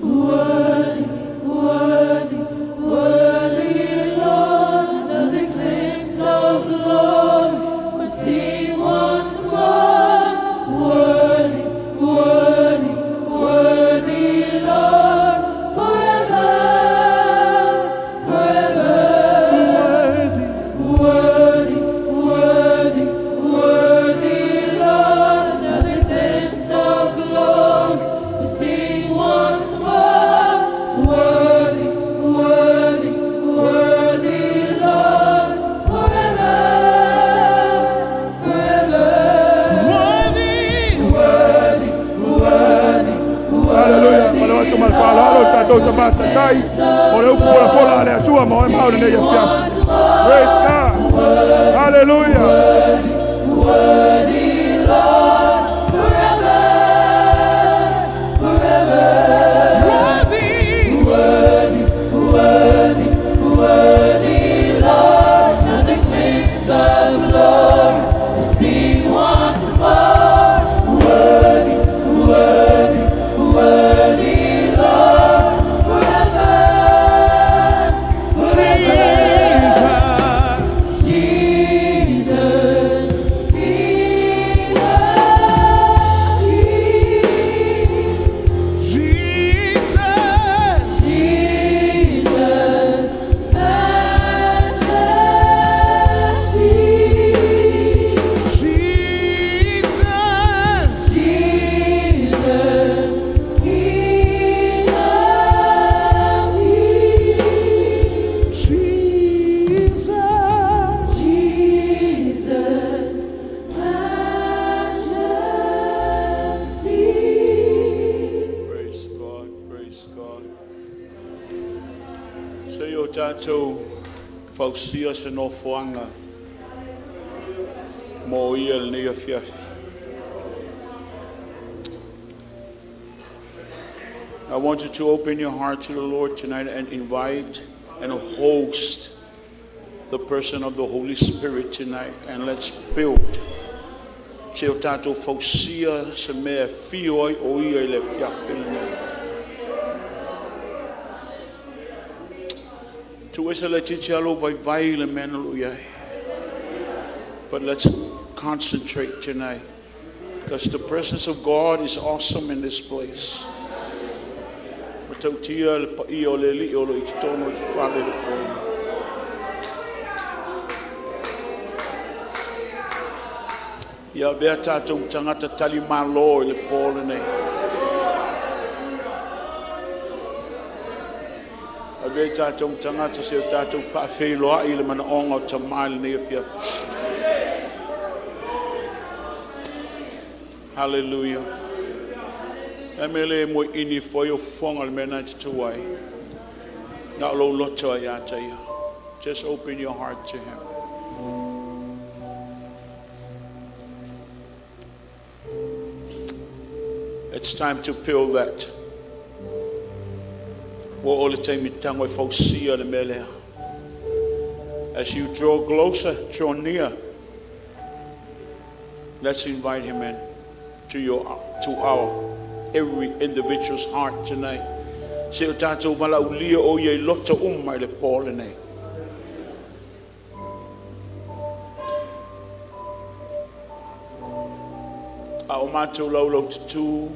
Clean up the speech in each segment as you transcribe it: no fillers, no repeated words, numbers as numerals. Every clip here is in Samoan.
Worthy, worthy, worthy, Lord, now the glimpse of glory we'll see once more. Worthy, worthy, worthy, Lord, forever, forever. Worthy, worthy, worthy, Lord, now the glimpse of glory we'll see once more. Worthy, worthy, worthy, Lord, forever, forever. Worthy. Worthy, worthy, Hallelujah. Ma le oto ma le faaaloalo le tatou tamatatai. O le upu polapola a le Atua ma oe ma au lenei afiafi. Praise God. Hallelujah. Worthy, Lord, forever, forever. Worthy. Worthy, worthy, worthy, Lord, now the glimpse of glory to see once more. Worthy, worthy, worthy, Lord, forever, forever. Jesus. Jesus, be worthy. Jesus. Jesus, majesty. Jesus. Jesus, King of kings. Jesus. Jesus, majesty. Praise God, praise God. Se o tātou fausia se nofoanga mo ia lenei afiafi. I want you to open your heart to the Lord tonight and invite and host the person of the Holy Spirit tonight, and let's build. Se o tātou fausia se mea fio ai o ia i le afiafi lenei. Tu ese le titi alo vai vai le mea na lu iai. But let's concentrate tonight, because the presence of God is awesome in this place. Matautia le paia o le alii o lo i totonu i fale le poina. Ia avea tātou tagata tali malo i le pō lenei. Avea tātou tagata se o tātou faafeiloai i le manaoga o tamā i lenei afiafi. Hallelujah. E me le mo ini foi o fonga le mea na te tu ai. Na o lou loto ai ata ia. Just open your heart to him. It's time to peel that. Ua o le taimi tango e fausia le mea lea. As you draw closer, draw near, let's invite him in to our every individual's heart tonight. Se o tātou valaulia o ia i loto uma i le pō lenei. A o mātou laulau tutu.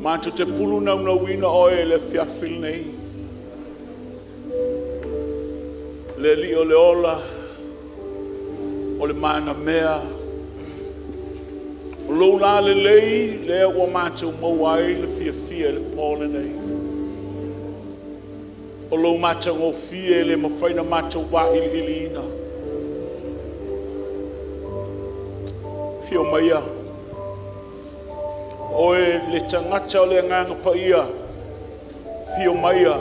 Mātou te pulu naunauina oe le afiafi lenei. Le li o le ola, o le mana mea. O lou la le lei, lea ua mātou maua ai le fiafia i le pō lenei. O lou matagofie le mafai na mātou vailiiliina. Fio maia. Oe le tagata o le agaga paia. Fio maia.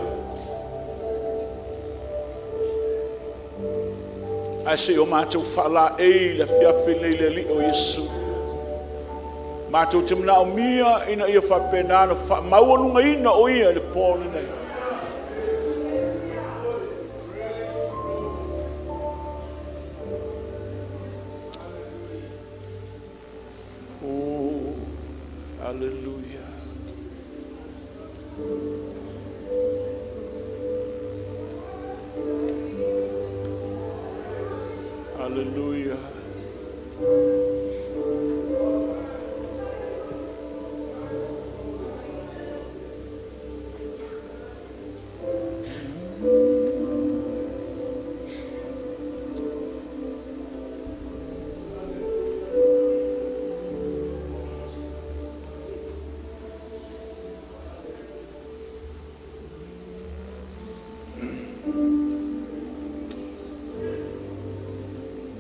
Ae se o mātou faalaei le afiafi nei le alii o Iesu. Mātou te manaomia ina ia faapena na faamaualugaina o ia i le pō lenei. Oh. Hallelujah. Hallelujah.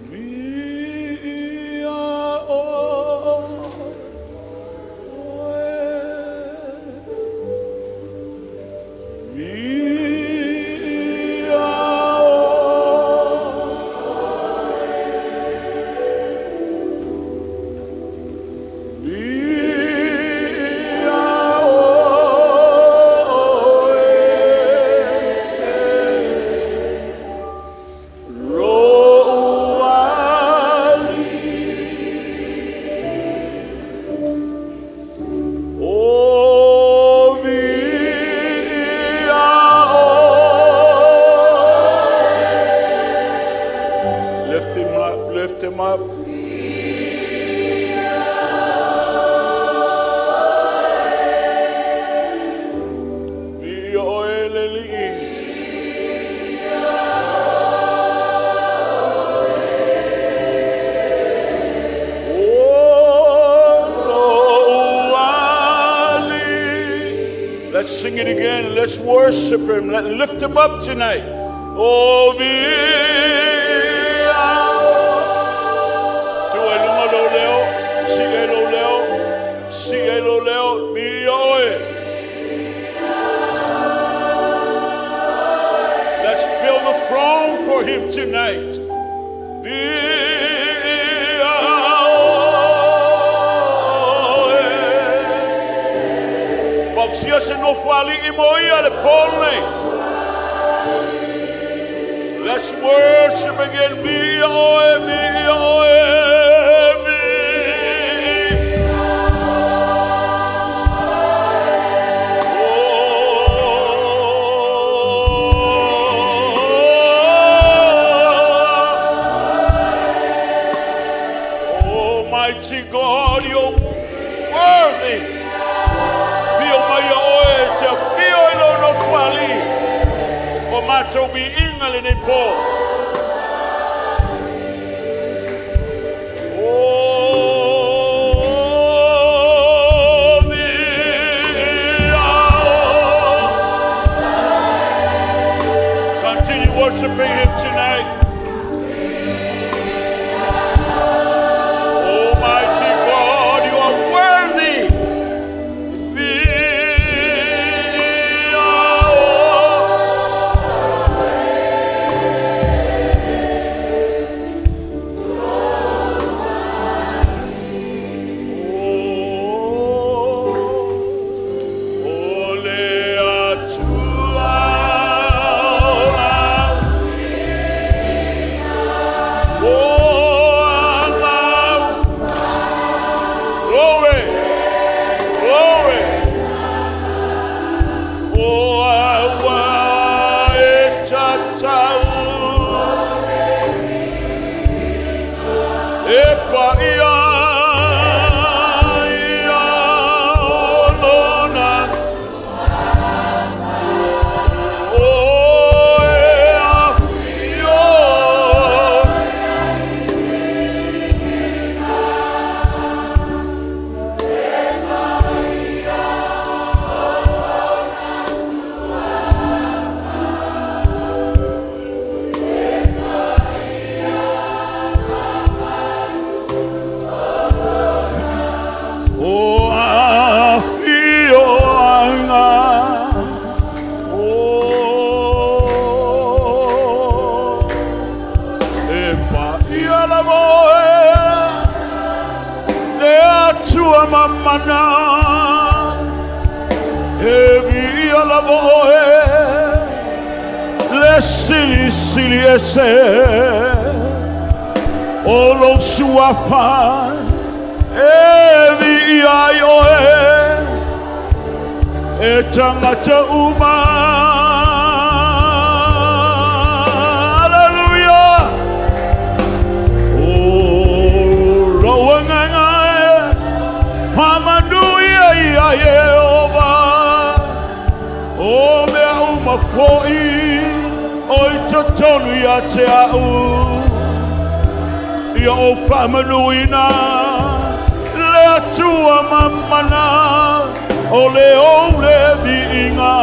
We are all We are all We are all Roali. Oh, we are all. Lift him up, lift him up. We are lili. Oh, Let's sing it again. Let's worship him. Let lift him up tonight. Oh, leo, si e lo leo, si e lo leo, vi oe. Let's build a throne for him tonight. Vi oe. Fausia se no fali i moia le pole. Let's worship again. Be oe, be oe, be. Oh, Almighty God, you're worthy. Fio mai oe, te fio i lo no fali. O matou vi inga le nei po. Oh, the Continue worshiping Him tonight. Almighty God, you are worthy. We are Oh, ole atua. Oh, Allah. Glory, glory. Oh, awa e cha Epa ia ia lona. O e a fio. O a fio anga. O epa ia la moe. Le atua mamana. E via la moe. Le sili sili ese. O lo suafa. E vi ia oe. tagata uma. Hallelujah. O lau agaga e faamanuia iā Ieova, o mea uma foʻi o i totonu iā te aʻu. Ia ou faamanuina le Atua mamana o le ou le viiga.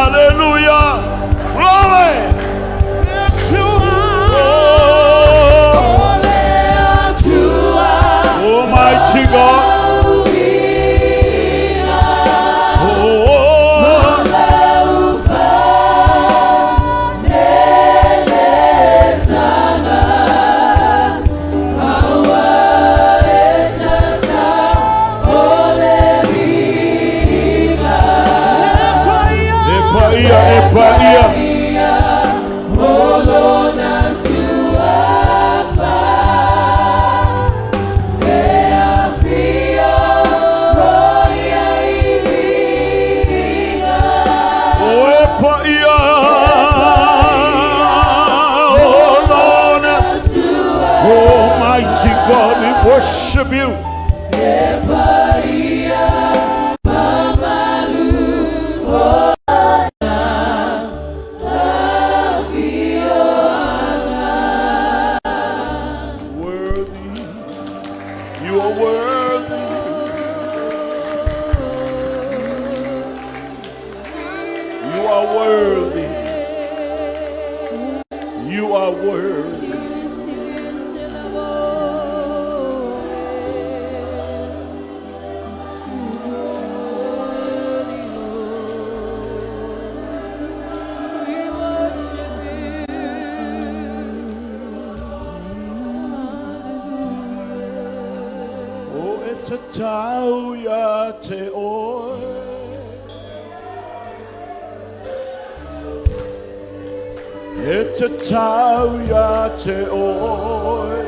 Aleluia! Glory! Oh, Almighty God. Oh, epa ia, epa ia. Oh, epa ia. Oh, Lord. Almighty God, we worship you. Worthy, you are worthy. You are worthy. You are worthy. Oh, it's a tau ia te oe. It's a tau ia te oe.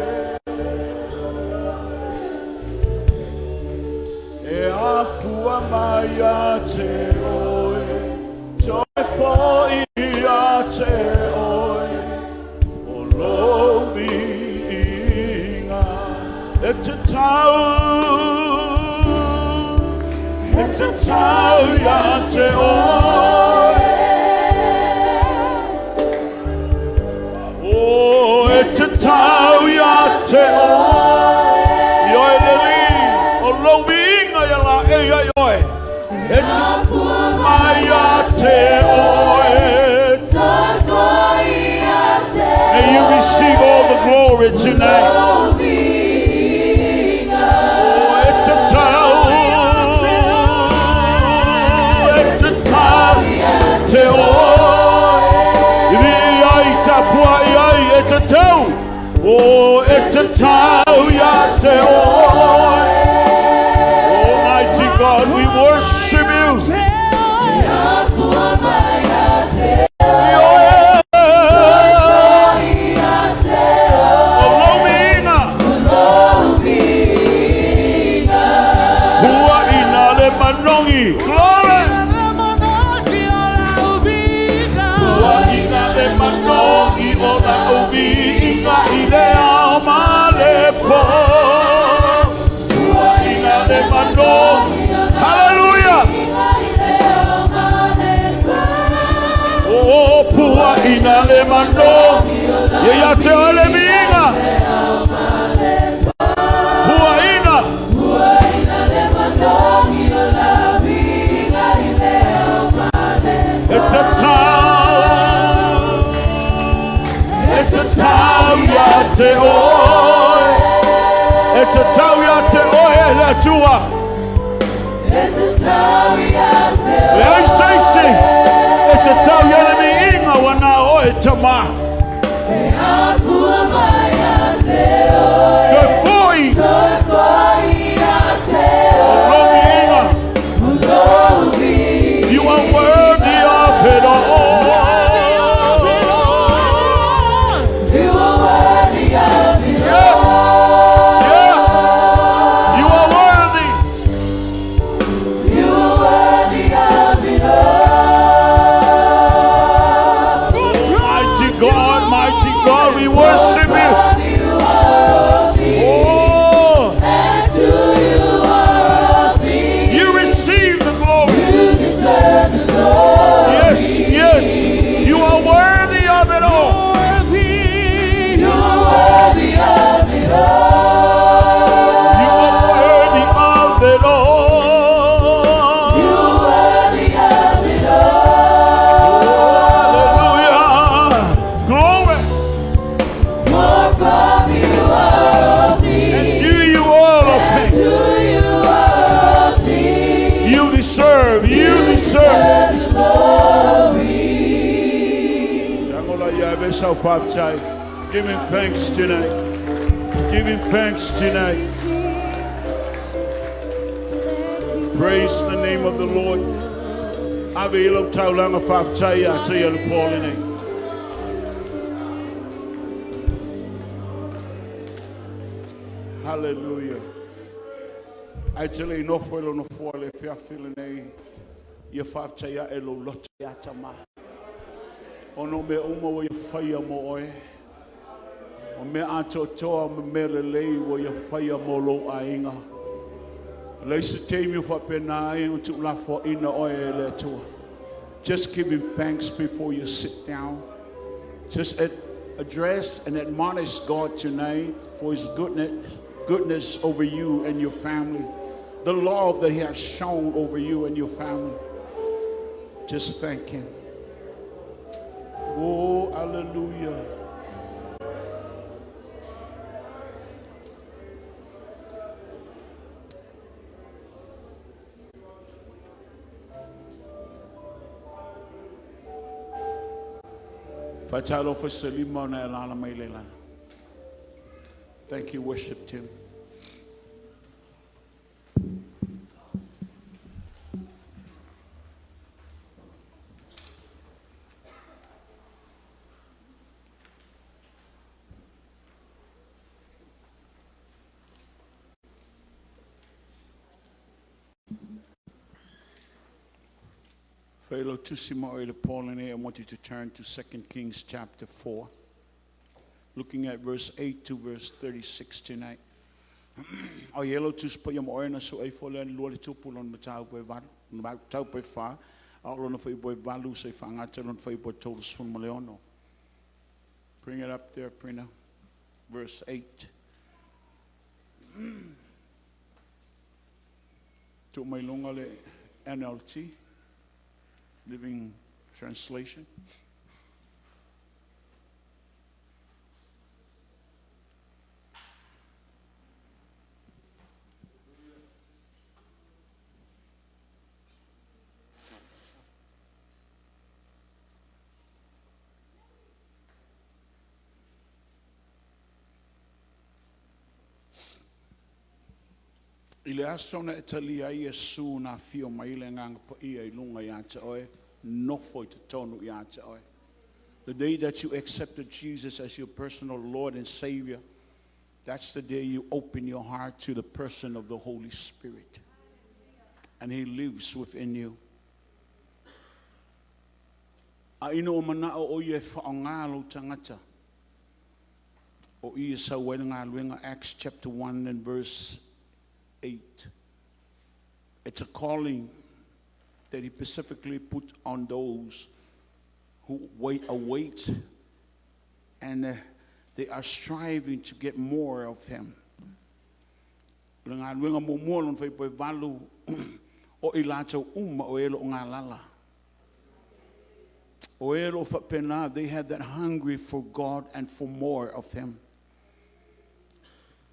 E afua mai ia te oe. Toe foi ia te oe. O lou viiga. E te tau, e te tau ia te oe. Oh, e te tau ia te oe. I oe le li, o lou viiga ia la e ia i oe. E te mai ia te oe. May you receive all the glory tonight. Oh, e te tau, e te tau, te oe. I ai tapua i ai e te tau. Oh, e te tau ia te oe. Almighty God, we worship you. I oe, o lou viiga. Pua ina le manogi. Glory! Pua ina le manogi o la uviiga i le ao ma le po. Pua ina le manogi. Hallelujah! Oh, pua ina le manogi. Ia ia te oe le viiga. Pua ina. E te tau, e te tau ia te oe. E te tau ia te oe e le Atua. Le ai seisi, e te tau ia le viiga ua na oe tamā. Toe foi o lou viiga. You are worthy of it all. Yeah. Yeah. You are worthy. sau faafetai. Give him thanks tonight. Give him thanks tonight. Praise the name of the Lord. Ave i lau taulaga faafetai ia te ia le po lenei. Hallelujah. Ae te le i nofo i lou nofoa i le afiafi lenei, ia faafetai ae lou loto ia Tama. Ona o mea uma ua ia faia mo oe, o mea atoatoa ma mea lelei ua ia faia mo lou aiga. E leai se taimi o faapena ai ona tuulafoaiina oe e le Atua. Just give him thanks before you sit down. Just address and admonish God tonight for his goodness over you and your family. The love that he has shown over you and your family. Just thank him. Oh, hallelujah. Faatalofa se lima ona e alaala mai le lagi. Thank you, worship team. Failautusi ma oe i le po lenei, I want you to turn to 2 Kings chapter 4, looking at verse 8 to verse 36 tonight. O i e lau Tusi Paia ma oe na su'e ifo lea lua le tupu lona mataupu e valu, mataupu e fa, a o lona fuaiupu e valu seia faagata lona fuaiupu e 36. Bring it up there, printer. Verse 8. Tuu mai luga le NLT, Living Translation. I le aso na e talia ai Iesu na afio mai le Agaga Paia i luga ia te oe, nofo i totonu ia te oe. The day that you accepted Jesus as your personal Lord and Savior, that's the day you open your heart to the person of the Holy Spirit. And He lives within you. A ina ua mana'o ʻo ia e faaaoga lou tagata, o i e sau ai le galuega, Acts chapter 1 and verse 8. It's a calling that he specifically put on those who wait, await and they are striving to get more of him. O le galuega muamua lona fuaiupu e valu, o i latou uma o e o lo o galala. O e o lo o faapena, they have that hungry for God and for more of him.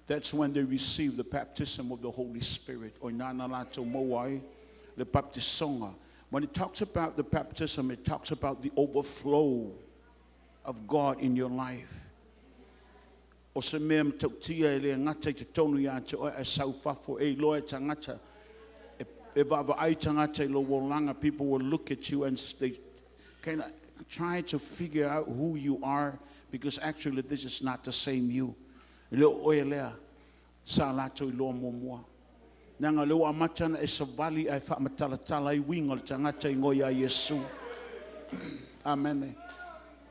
That's when they receive the baptism of the Holy Spirit. O ina na latou maua ai le baptisoga. When it talks about the baptism, it talks about the overflow of God in your life. O se mea matautia e le gata i totonu ia te oe ae sau fafo e iloa e tagata e vaavaai tagata i lou olaga. People will look at you and they kind of try to figure out who you are, because actually this is not the same you. E le o oe lea sa latou iloa muamua. Leaga o lea ua amata ona e savali ae faamatalatala ai uiga o le tagata i igoa ia Iesu. Amene.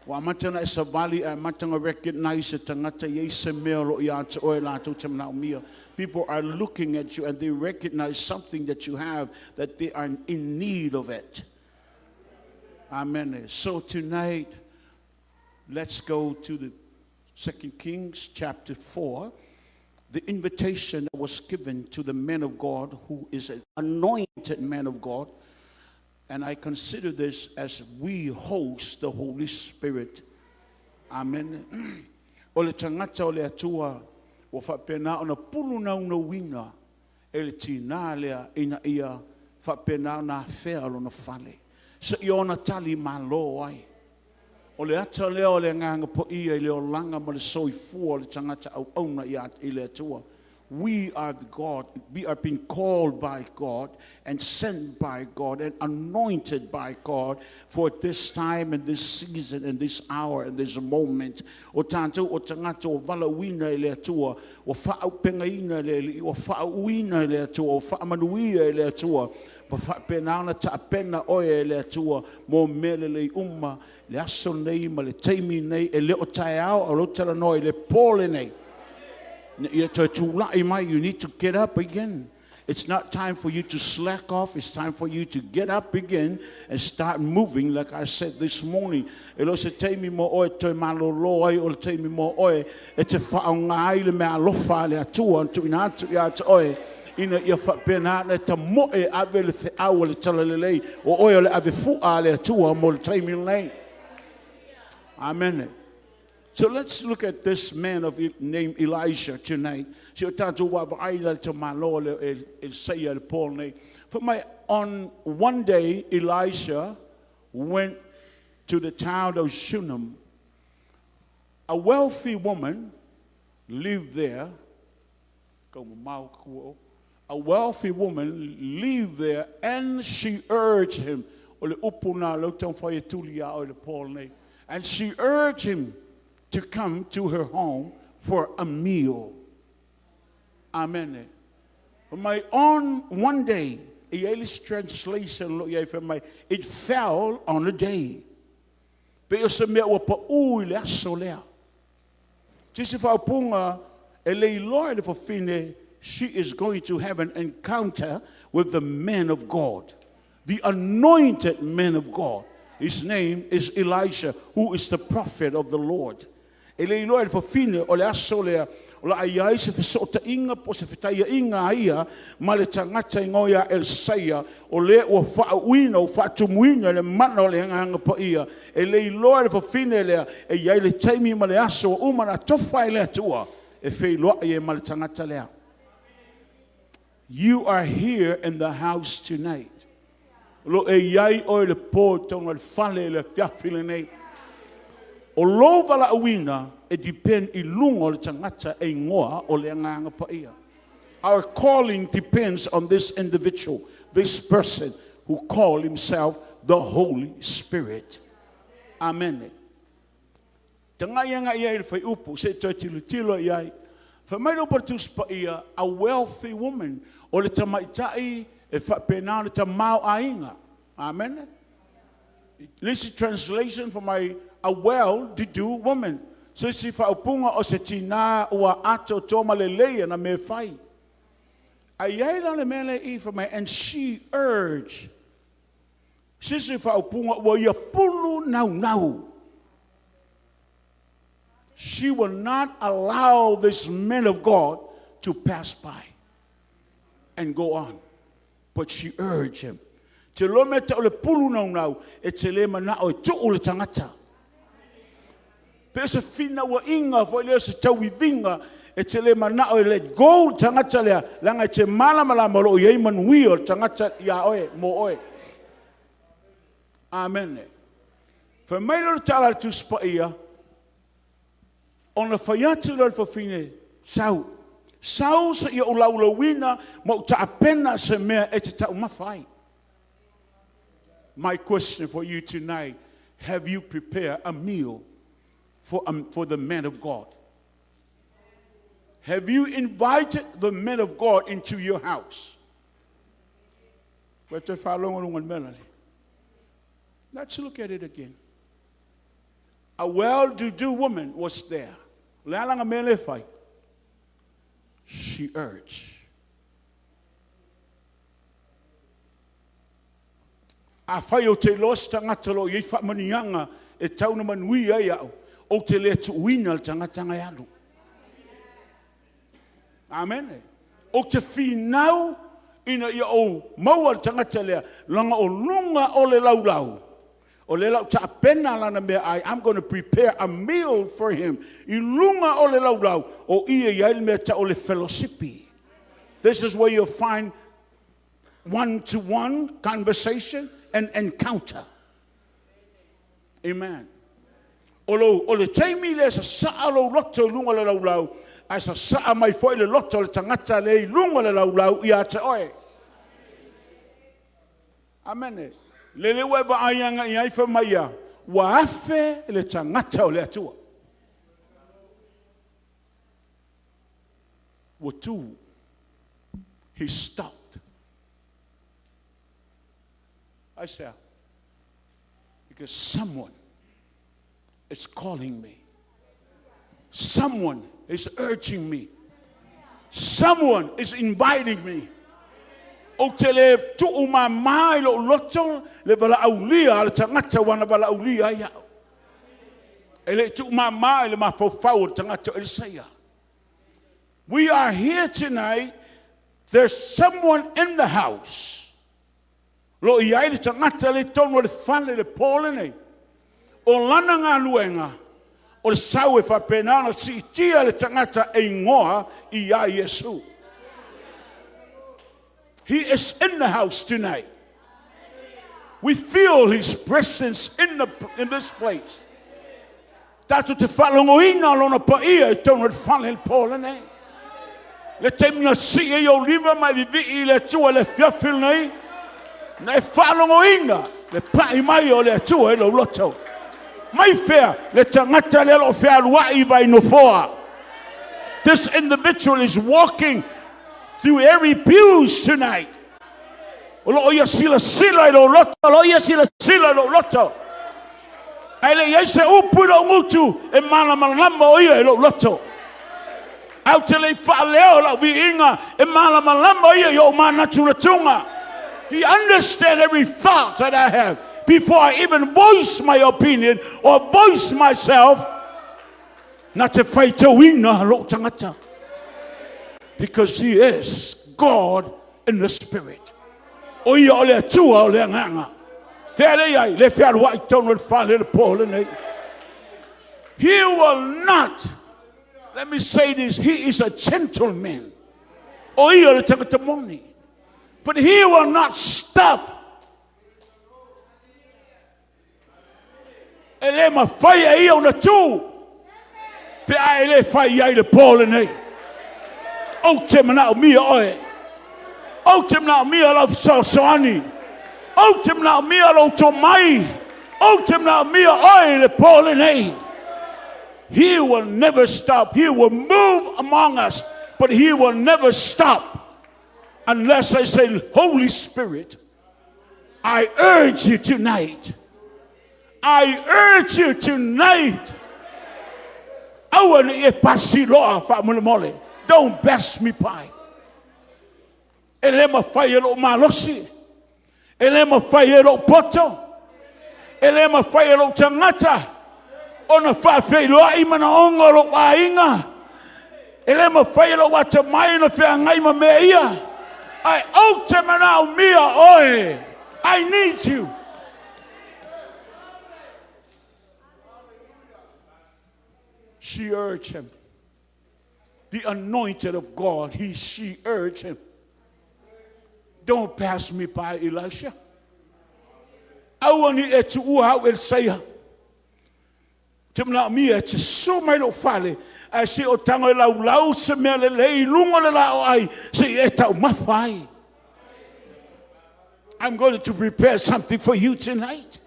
Ua amata ona e savali ae amata ona recognize e tagata e i ai se mea o lo o ia te oe latou te manaomia. People are looking at you and they recognize something that you have that they are in need of it. Amen. So tonight, let's go to the 2 Kings chapter 4. The invitation that was given to the man of God, who is an anointed man of God. And I consider this as we host the Holy Spirit. Amen. O le tagata o le Atua ua faapena ona pulunaunauna e le tinā lea ina ia faapena ona afea lona fale. Seia ona tali malo ai. O le ata lea o le Agaga Paia i le olaga ma le soifua o le tagata auauna i le Atua. We are the God, we are being called by God and sent by God and anointed by God for this time and this season and this hour and this moment. O tatou o tagata ua valaauina e le Atua, ua faaauupegaina e le Alii, ua faauuina e le Atua, ua faamanuia e le Atua, ma faapena ona tapena oe e le Atua mo mea lelei uma le aso lenei ma le taimi lenei, e le o taeao, a o lea ou te talanoa i le po lenei. Ina ia toe tulai mai, you need to get up again. It's not time for you to slack off. It's time for you to get up again and start moving like I said this morning. E le o se taimi mo oe e toe malolo ai, o le taimi mo oe e te faaaoga ai le meaalofa a le Atua na tuuina atu ia te oe, ina ia faapena ona e tamoe e ave le feau o le Talalelei. O oe o le avefua a le Atua mo le taimi lenei. Amene. So let's look at this man of named Elijah tonight. Se i o tatou vaavaai la i le tamaloa lea Elisaia i le po lenei. Fai mai, on one day Elisha went to the town of Shunem. A wealthy woman lived there. A wealthy woman lived there and she urged him. O le upu lena o lea ou te taumafai e tuli ia oe i le po lenei. And she urged him to come to her home for a meal. Amene. Fai mai, on one day, e i ai le isi translation o lo o i ai, fai mai, it fell on a day. Pei o se mea ua pau i le aso lea. Se isi faaupuga, e le iloa e le fafine, she is going to have an encounter with the man of God, the anointed man of God. His name is Elisha, who is the prophet of the Lord. E le iloa e le fafine o le aso lea o le a i ai se fesootaiga po o se fetaiaiga a ia ma le tagata igoa ia Elisaia, o lea ua faauuina, ua faatumuina i le mana o le Agaga Paia. E le iloa e le fafine lea e i ai le taimi ma le aso ua uma ona atofa e le Atua e feiloai ai ma le tagata lea. You are here in the house tonight. O lo o e i ai oe i le po i totonu o le fale i le afiafi lenei. O lou valaauina e depend i luga o le tagata e igoa o le Agaga Paia. Our calling depends on this individual, this person who call himself the Holy Spirit. Amene. Tagai agai i ai i le fuaiupu, se i toe tilotilo i ai. Fai mai le upu a le Tusi Paia, a wealthy woman, o le tamaitai e faapena ona tamaoaiga. Amene. Le isi translation fai mai, a well-to-do woman. Se isi faaupuga o se tinā ua atoatoa ma lelei ana mea e fai. A i ai la le mea lea i i fai mai, and she urged. Se isi faaupuga ua ia pulu naunau. She will not allow this man of God to pass by and go on. But she urged him. Te loa mea tau le pulu naunau, e te le manao e tuu le tagata. Pe o se finauaiga foi lea o se tauiviga, e te le manao e let go le tagata lea, leaga e te malamalama o lo o i ai manuia o le tagata ia oe, mo oe. Amene. Fai mai lea o le tala a le Tusi Paia, ona fai atu lea o le fafine, Sau, sau seia ou laulauina ma ou tapena se mea e te taumafa ai. My question for you tonight, have you prepared a meal for the man of God? Have you invited the man of God into your house? Ua toe faalogologo i le mea lale. Let's look at it again. A well-to-do woman was there. O le a lana mea lea e fai? She urged. Afai ou te iloa se tagata o lo o i ai faamanuiaga e tau ona manuia ai au, ou te le tuuina le tagata e alu. Amene. Ou te finau ina ia ou maua le tagata lea, leaga o luga o le laulau, o lea o le a ou tapena lana meaai, I'm going to prepare a meal for him. I luga o le laulau, o i e i ai le mea e tau o le felosipi. This is where you'll find one-to-one conversation and encounter. Amen. O, lou, o le taimi lea e sasaa lou loto i luga o le laulau, ae sasaa mai foi le loto o le tagata lea i luga o le laulau ia te oe. Amene. Lele ua e vaai agai i ai fai mai ia, ua afe le tagata o le Atua. Ua tu. He stopped. Aisea? Because someone is calling me. Someone is urging me. Someone is inviting me. Ou te le tuumama i lou loto le valaaulia a le tagata ua na valaaulia ai au. E le i tuumama i le mafaufau o le tagata o Elisaia. We are here tonight. There's someone in the house. Lo i ai le tagata le tonu o le fale le po lenei. O lana galuega, o le sau e faapena ona siitia le tagata e igoa ia Iesu. He is in the house tonight. We feel his presence in this place. Tatou te faalogoina lona paia i totonu o le fale le po lenei. Le taimi na sii ai ou lima ma e vivii i le Atua i le afiafi lenei, na e faalogoina le pai mai o le Atua i lou loto. Mai fea le tagata lea o lo o fealuai i Vainofoa. This individual is walking through every pews tonight. O lo o ia silasila i lou loto, o lo o ia silasila i lou loto. Ae le i ai se upu i lou gutu e malamalama o ia i lou loto. Ae ou te le i faaleo lau viiga e malamalama ia i ou manatunatuga. He understands every thought that I have before I even voice my opinion or voice myself. Na te faitauina lou tagata. Because he is God in the spirit. O ia o le Atua o le agaga. Fea le iai, le fealuai tonu o le fale le po lenei. He will not, let me say this, he is a gentleman. O ia le tagata moni. But he will not stop. E le mafai e ia ona tu pe a e le fai ai le po lenei. Ou te manaomia oe. Ou te manaomia lau fesoasoani. Ou te manaomia lou tomai. Ou te manaomia oe i le po lenei. He will never stop. He will move among us, but he will never stop unless I say, Holy Spirit, I urge you tonight. I urge you tonight. Aua ne i e pasi loa faamolemole. Don't pass me by. E le mafai e lou malosi. E le mafai e lou poto. E le mafai e lou tagata ona faafeiloai manaoga o lou aiga. E le mafai e lou atamai ona feagai ma mea ia. Ae ou te manaomia oe. I need you. She urged him. The anointed of God, she urged him. Don't pass me by, Elisha. Aua ne i e tuua au Elisaia. Te manaomia e te susu mai lou fale, ae se i ou tago e laulau se mea lelei i luga o le laa o ai, se i e taumafa ai. I'm going to prepare something for you tonight.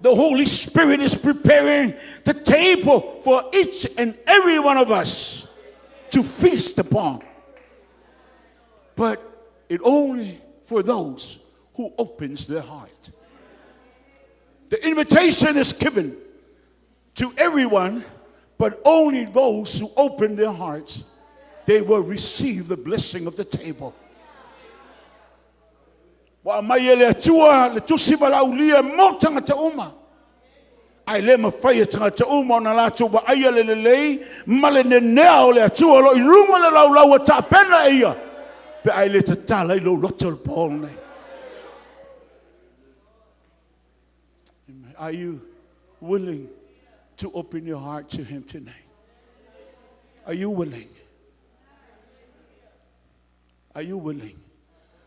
The Holy Spirit is preparing the table for each and every one of us to feast upon. But it only for those who opens their heart. The invitation is given to everyone, but only those who open their hearts, they will receive the blessing of the table. Ua aumai e le Atua le tusi valaaulia mo tagata uma. Ae le mafai e tagata uma ona latou vaaia le lelei ma le nenea o le Atua o lo o i luga o le laulau a tapena e ia, pe a e le tatala i lou loto le po lenei. Are you willing to open your heart to him tonight? Are you willing? Are you willing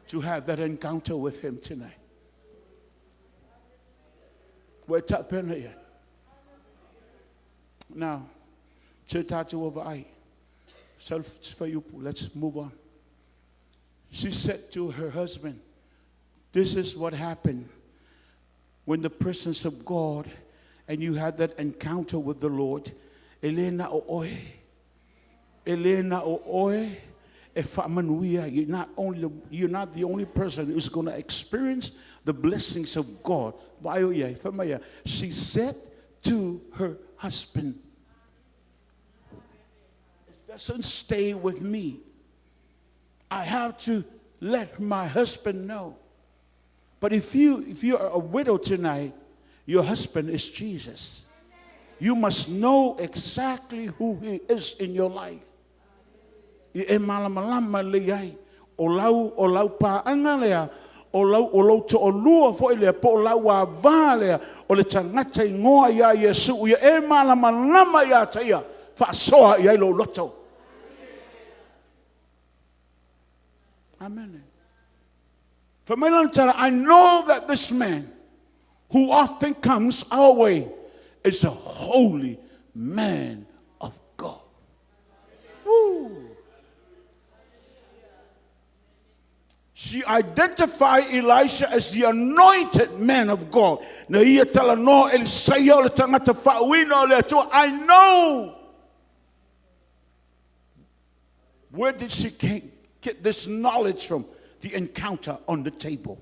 to have that encounter with him tonight? Ua e tapena ia. Now, se tatou vaai. Let's move on. She said to her husband, This is what happened when the presence of God and you had that encounter with the Lord. E le na o oe. E le na o oe e faamanuia. You're not the only person who's going to experience the blessings of God. She said to her husband, It doesn't stay with me. I have to let my husband know. But if you if you are a widow tonight, your husband is Jesus. You must know exactly who he is in your life. I e malamalama lelei ai, o lau, o lau paaga lea, o lau, o lou toalua foi lea, po o lau ava lea, o le tagata igoa ia Iesu, ia e malamalama ia te ia, faasoa i ai lou loto. Amene. Fai mai lana tala, I know that this man who often comes our way is a holy man of God. Woo. She identified Elisha as the anointed man of God. Na ia talanoa Elisaia o le tagata faauuina o le Atua. I know. Where did she get this knowledge from? The encounter on the table.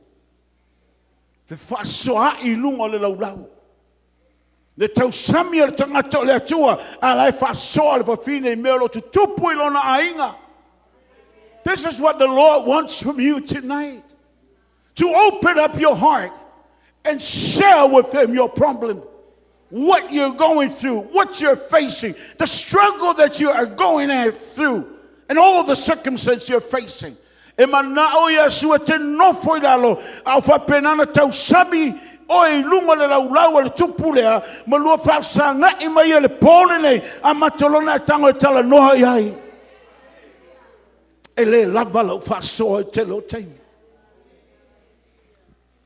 Fefaasoaai i luga o le laulau. Le tausami a le tagata o le Atua, a la e faasoa le fafine i mea o lo o tutupu i lona aiga. This is what the Lord wants from you tonight. To open up your heart and share with Him your problem. What you're going through, what you're facing, the struggle that you are going through, and all the circumstances you're facing. E manao Iesu e te nofo i lalo, a o faapena ona tausami oe i luga o le laulau a le tupu lea, ma lua faafesaga'i mai ai i le po lenei, amata lona e tago e talanoa i ai. E le lava lau faasoa i le tele o taimi.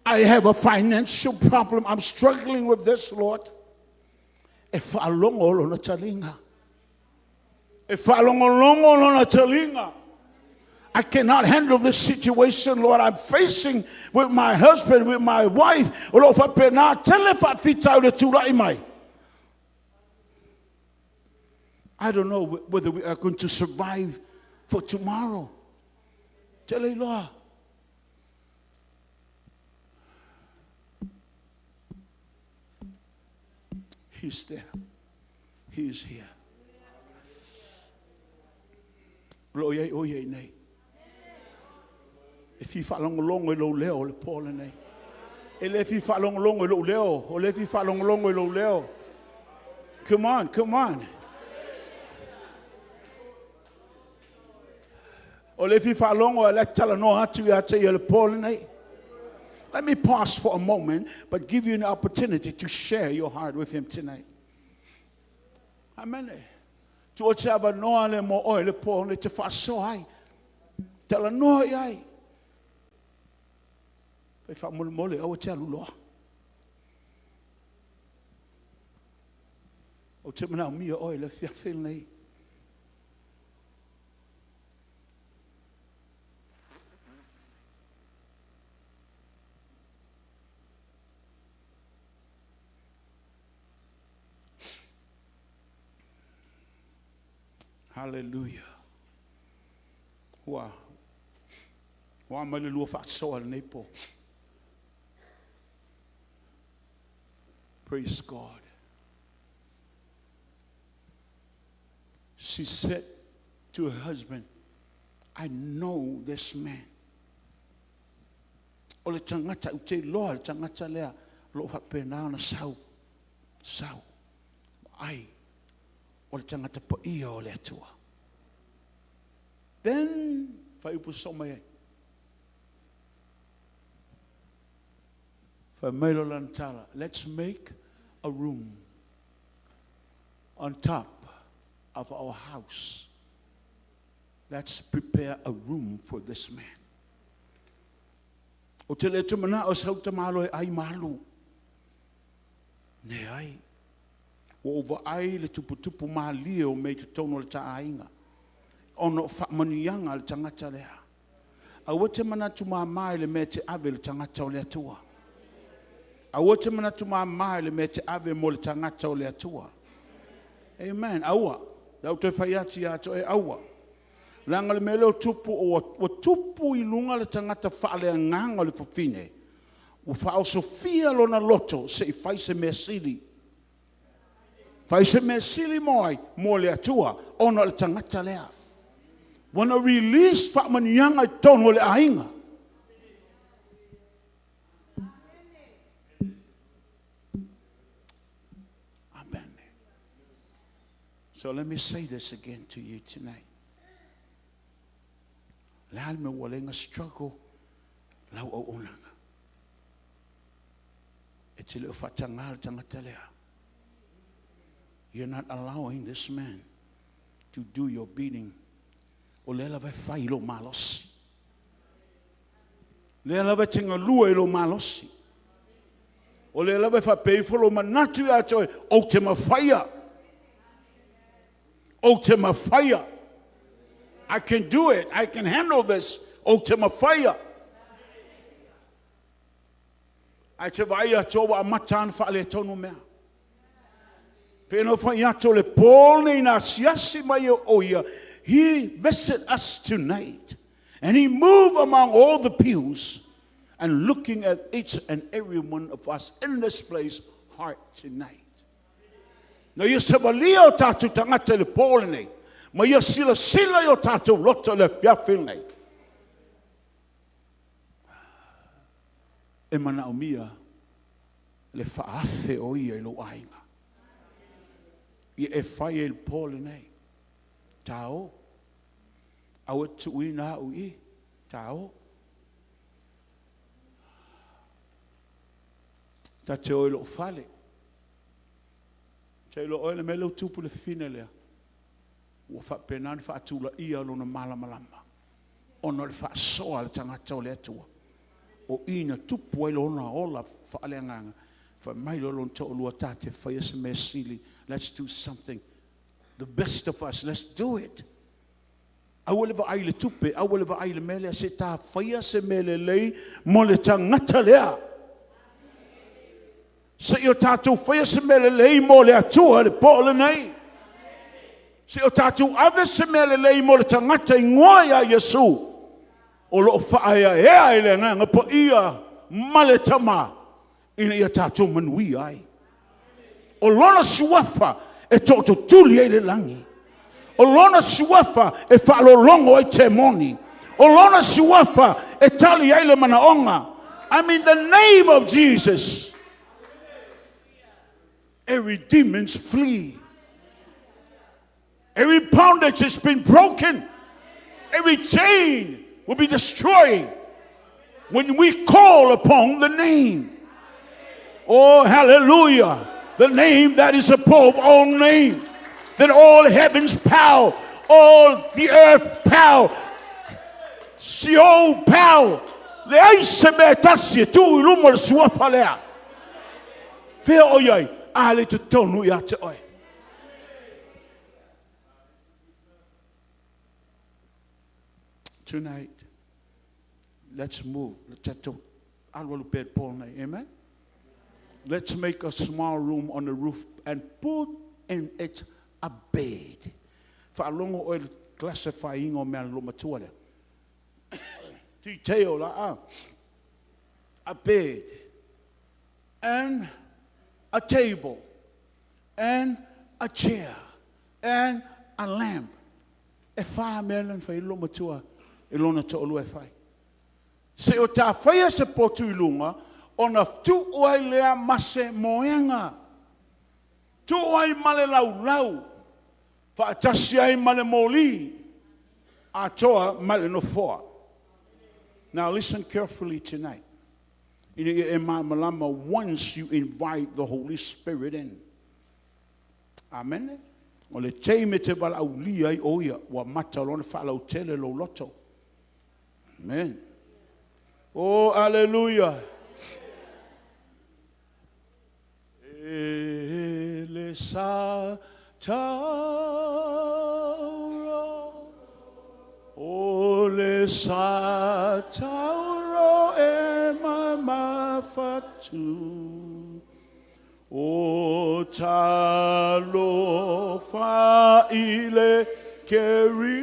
I have a financial problem. I'm struggling with this, Lord. E faalogo lona taliga. E faalogologo lona taliga. I cannot handle this situation, Lord. I'm facing with my husband, with my wife. O lo o faapena tele faafitauli e tulai mai. I don't know whether we are going to survive for tomorrow. Te le iloa. He's there. He is here. O lo o i ai o ia i nei. E fia faalogologo i lou leo i le po lenei. E le fia faalogologo i lou leo, o le fia faalogologo i lou leo. Come on, come on. O le fia faalogo a le talanoa atu ia te ia i le po lenei. Let me pause for a moment, but give you an opportunity to share your heart with him tonight. Amen. Tuu atu se avanoa lea mo oe i le po lenei e te faasoa ai. Talanoa i ai. Fai faamolemole aua te alu loa. Ou te manaomia oe i le afiafi lenei. Hallelujah. Ua ua mai le lua faasoa lenei po. Praise God. She said to her husband, I know this man. O le tagata, ou te iloa le tagata lea o lo o faapena ona sau, sau, ai, o le tagata paia o le Atua. Then, faaiupu soo mai ai. Fai mai loa lana tala, let's make a room on top of our house. Let's prepare a room for this man. Ou te le toe manao e sau le tamaloa e ai malu. Leai. Ua ou vaai i le tuputupu malie o mea i totonu o le ta aiga, ona o faamanuiaga a le tagata lea. Aua e te manatu mama i le mea e te ave i le tagata o le Atua. Aua e te manatu mama i le mea e te ave mo le tagata o le Atua. Amen. Aua. O le a ou toe fai atu ia te oe, aua. Leaga o le mea lea ua tupu, ua tupu i luga le tagata faaleagaga o le fafine, ua faaosofia lona loto se i fai se mea sili. Fai se mea sili mo ai? Mo le Atua, ona o le tagata lea. Ua na release faamanuiaga i totonu o le aiga. Amen. So let me say this again to you tonight. Le a le mea ua le struggle lau auaunaga. E te le o faatagā le tagata lea. You're not allowing this man to do your bidding. O lea lava e fai i lou malosi. Lea lava e te galue i lou malosi. O lea lava e faapea ifo lou manatu ia te oe, ou te mafaia. Ou te mafaia. I can do it. I can handle this. Ou te mafaia. Ae te vaai atu ua amata ona faaletonu mea. Pe na fai atu o le pō nei na asiasi mai o ia, he visit us tonight. And he moved among all the pews and looking at each and every one of us in this place heart tonight. Na ia savalia o tātou tagata i le pō lenei, ma ia silasila i o tātou loto i le afiafi lenei. E manaomia le faaafe o ia i lou aiga. Ia e fai ai le pō lenei. Tāo. Aua e tuuina au i. Tāo. Ta te o i lou fale. Te iloa oe le mea lea ua tupu i le fafine lea. Ua faapena ona faatulaia lona malamalama ona o le faasoa a le tagata o le Atua. O i na tupu ai lona ola faaleagaga. Fai mai loa lona toalua, ta te faia se mea sili. Let's do something. The best of us, let's do it. Aua le vaai i le tupe, aua le vaai i le mea lea, se ta faia se mea lelei mo le tagata lea. Se i o tatou faia se mea lelei mo le Atua i le pō lenei. Se i o tatou ave se mea lelei mo le tagata igoa ia Iesu o lo o faaeaea i le Agaga Paia ma le Tama ina ia tatou manuia ai. O lona suafa e tootutuli ai le lagi. O lona suafa e faalologo ai temoni. O lona suafa e tali ai le manaoga. I mean the name of Jesus. Every demons flee. Every bondage has been broken. Every chain will be destroyed when we call upon the name. Oh, hallelujah. The name that is above all names. That all heavens power, all the earth power, Sheol power. Leai se mea e tasi e tū i luma o le suafa lea. Fea o i ai? A le totonu ia te oe. Tonight, let's move. Tatou alualu pea i le pō lenei. Amen? Let's make a small room on the roof and put in it a bed. Faalogo oe i le classify-ina o mea a le loomatua lea. Detail la a. A bed and a table and a chair and a lamp. E whā mea na whai loomatua i lona to'alua e fai. Se o tā whaia se potu i lunga, ona tuu ai lea ma se moenga. Tuu ai ma le laulau, faatasi ai ma le moli, atoa ma le nofoa. Now listen carefully tonight. Ina ia e malamalama once you invite the Holy Spirit in. Amen. O le taimi e te valaaulia ai o ia, ua mata loa ona faalautele lou loto. Amen. Oh, hallelujah. E le sa tauro O le sa tauro e mamafatu O talofa i le Keriso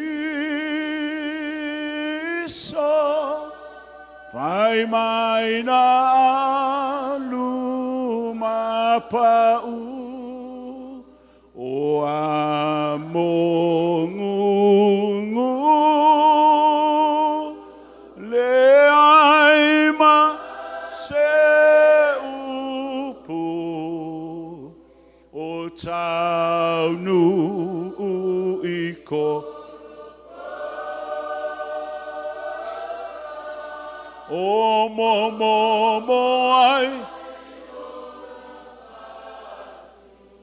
Fai mai na alu ma pa'u O a mongungu Le ai ma se upu O taunuu i ko O momomo ai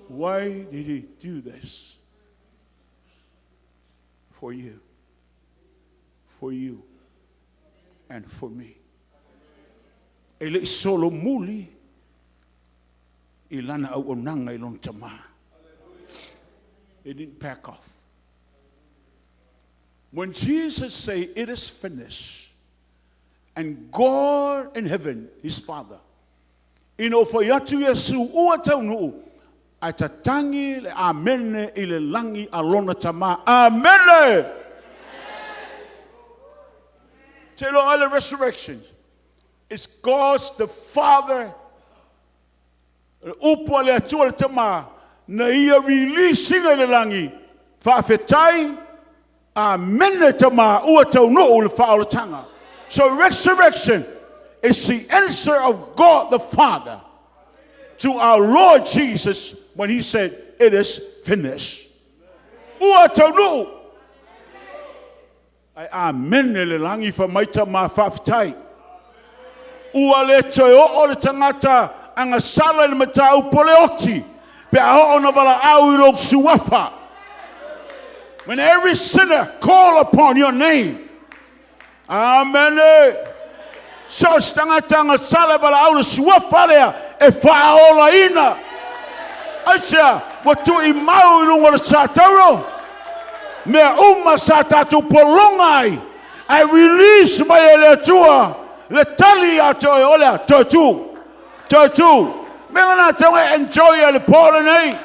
Why did he do this? For you. For you. And for me. E le i solomuli i lana auaunaga i lona tama. He didn't pack off. When Jesus say, it is finished, and God in heaven, his Father, ina ua fai atu Iesu ua taunuu, ae tatagi le Amene i le lagi a lona Tama. Amene! Te iloa ai le resurrection. It's God's the Father, le upu a le Atua le Tama, na ia release ina i le lagi, faafetai, Amene Tama, ua taunuu le faaolataga. So resurrection is the answer of God the Father to our Lord Jesus when he said, it is finished. Ua taunuu. Ae amene le lagi fai mai tama faafetai. Ua le toe oo le tagata agasala i le mataupu o le oti pe a oo na valaau i lou suafa. When every sinner call upon your name. Amene. So o se tagata agasala e valaau le suafa lea e faaolaina. Aisea? Ua tuuimau i luga o le satauro mea uma sa tatou pologa ai, ae release mai e le Atua le tali ia te oe, o le a? Toe tu, toe tu. Mea lena tau e enjoy ai le po lenei.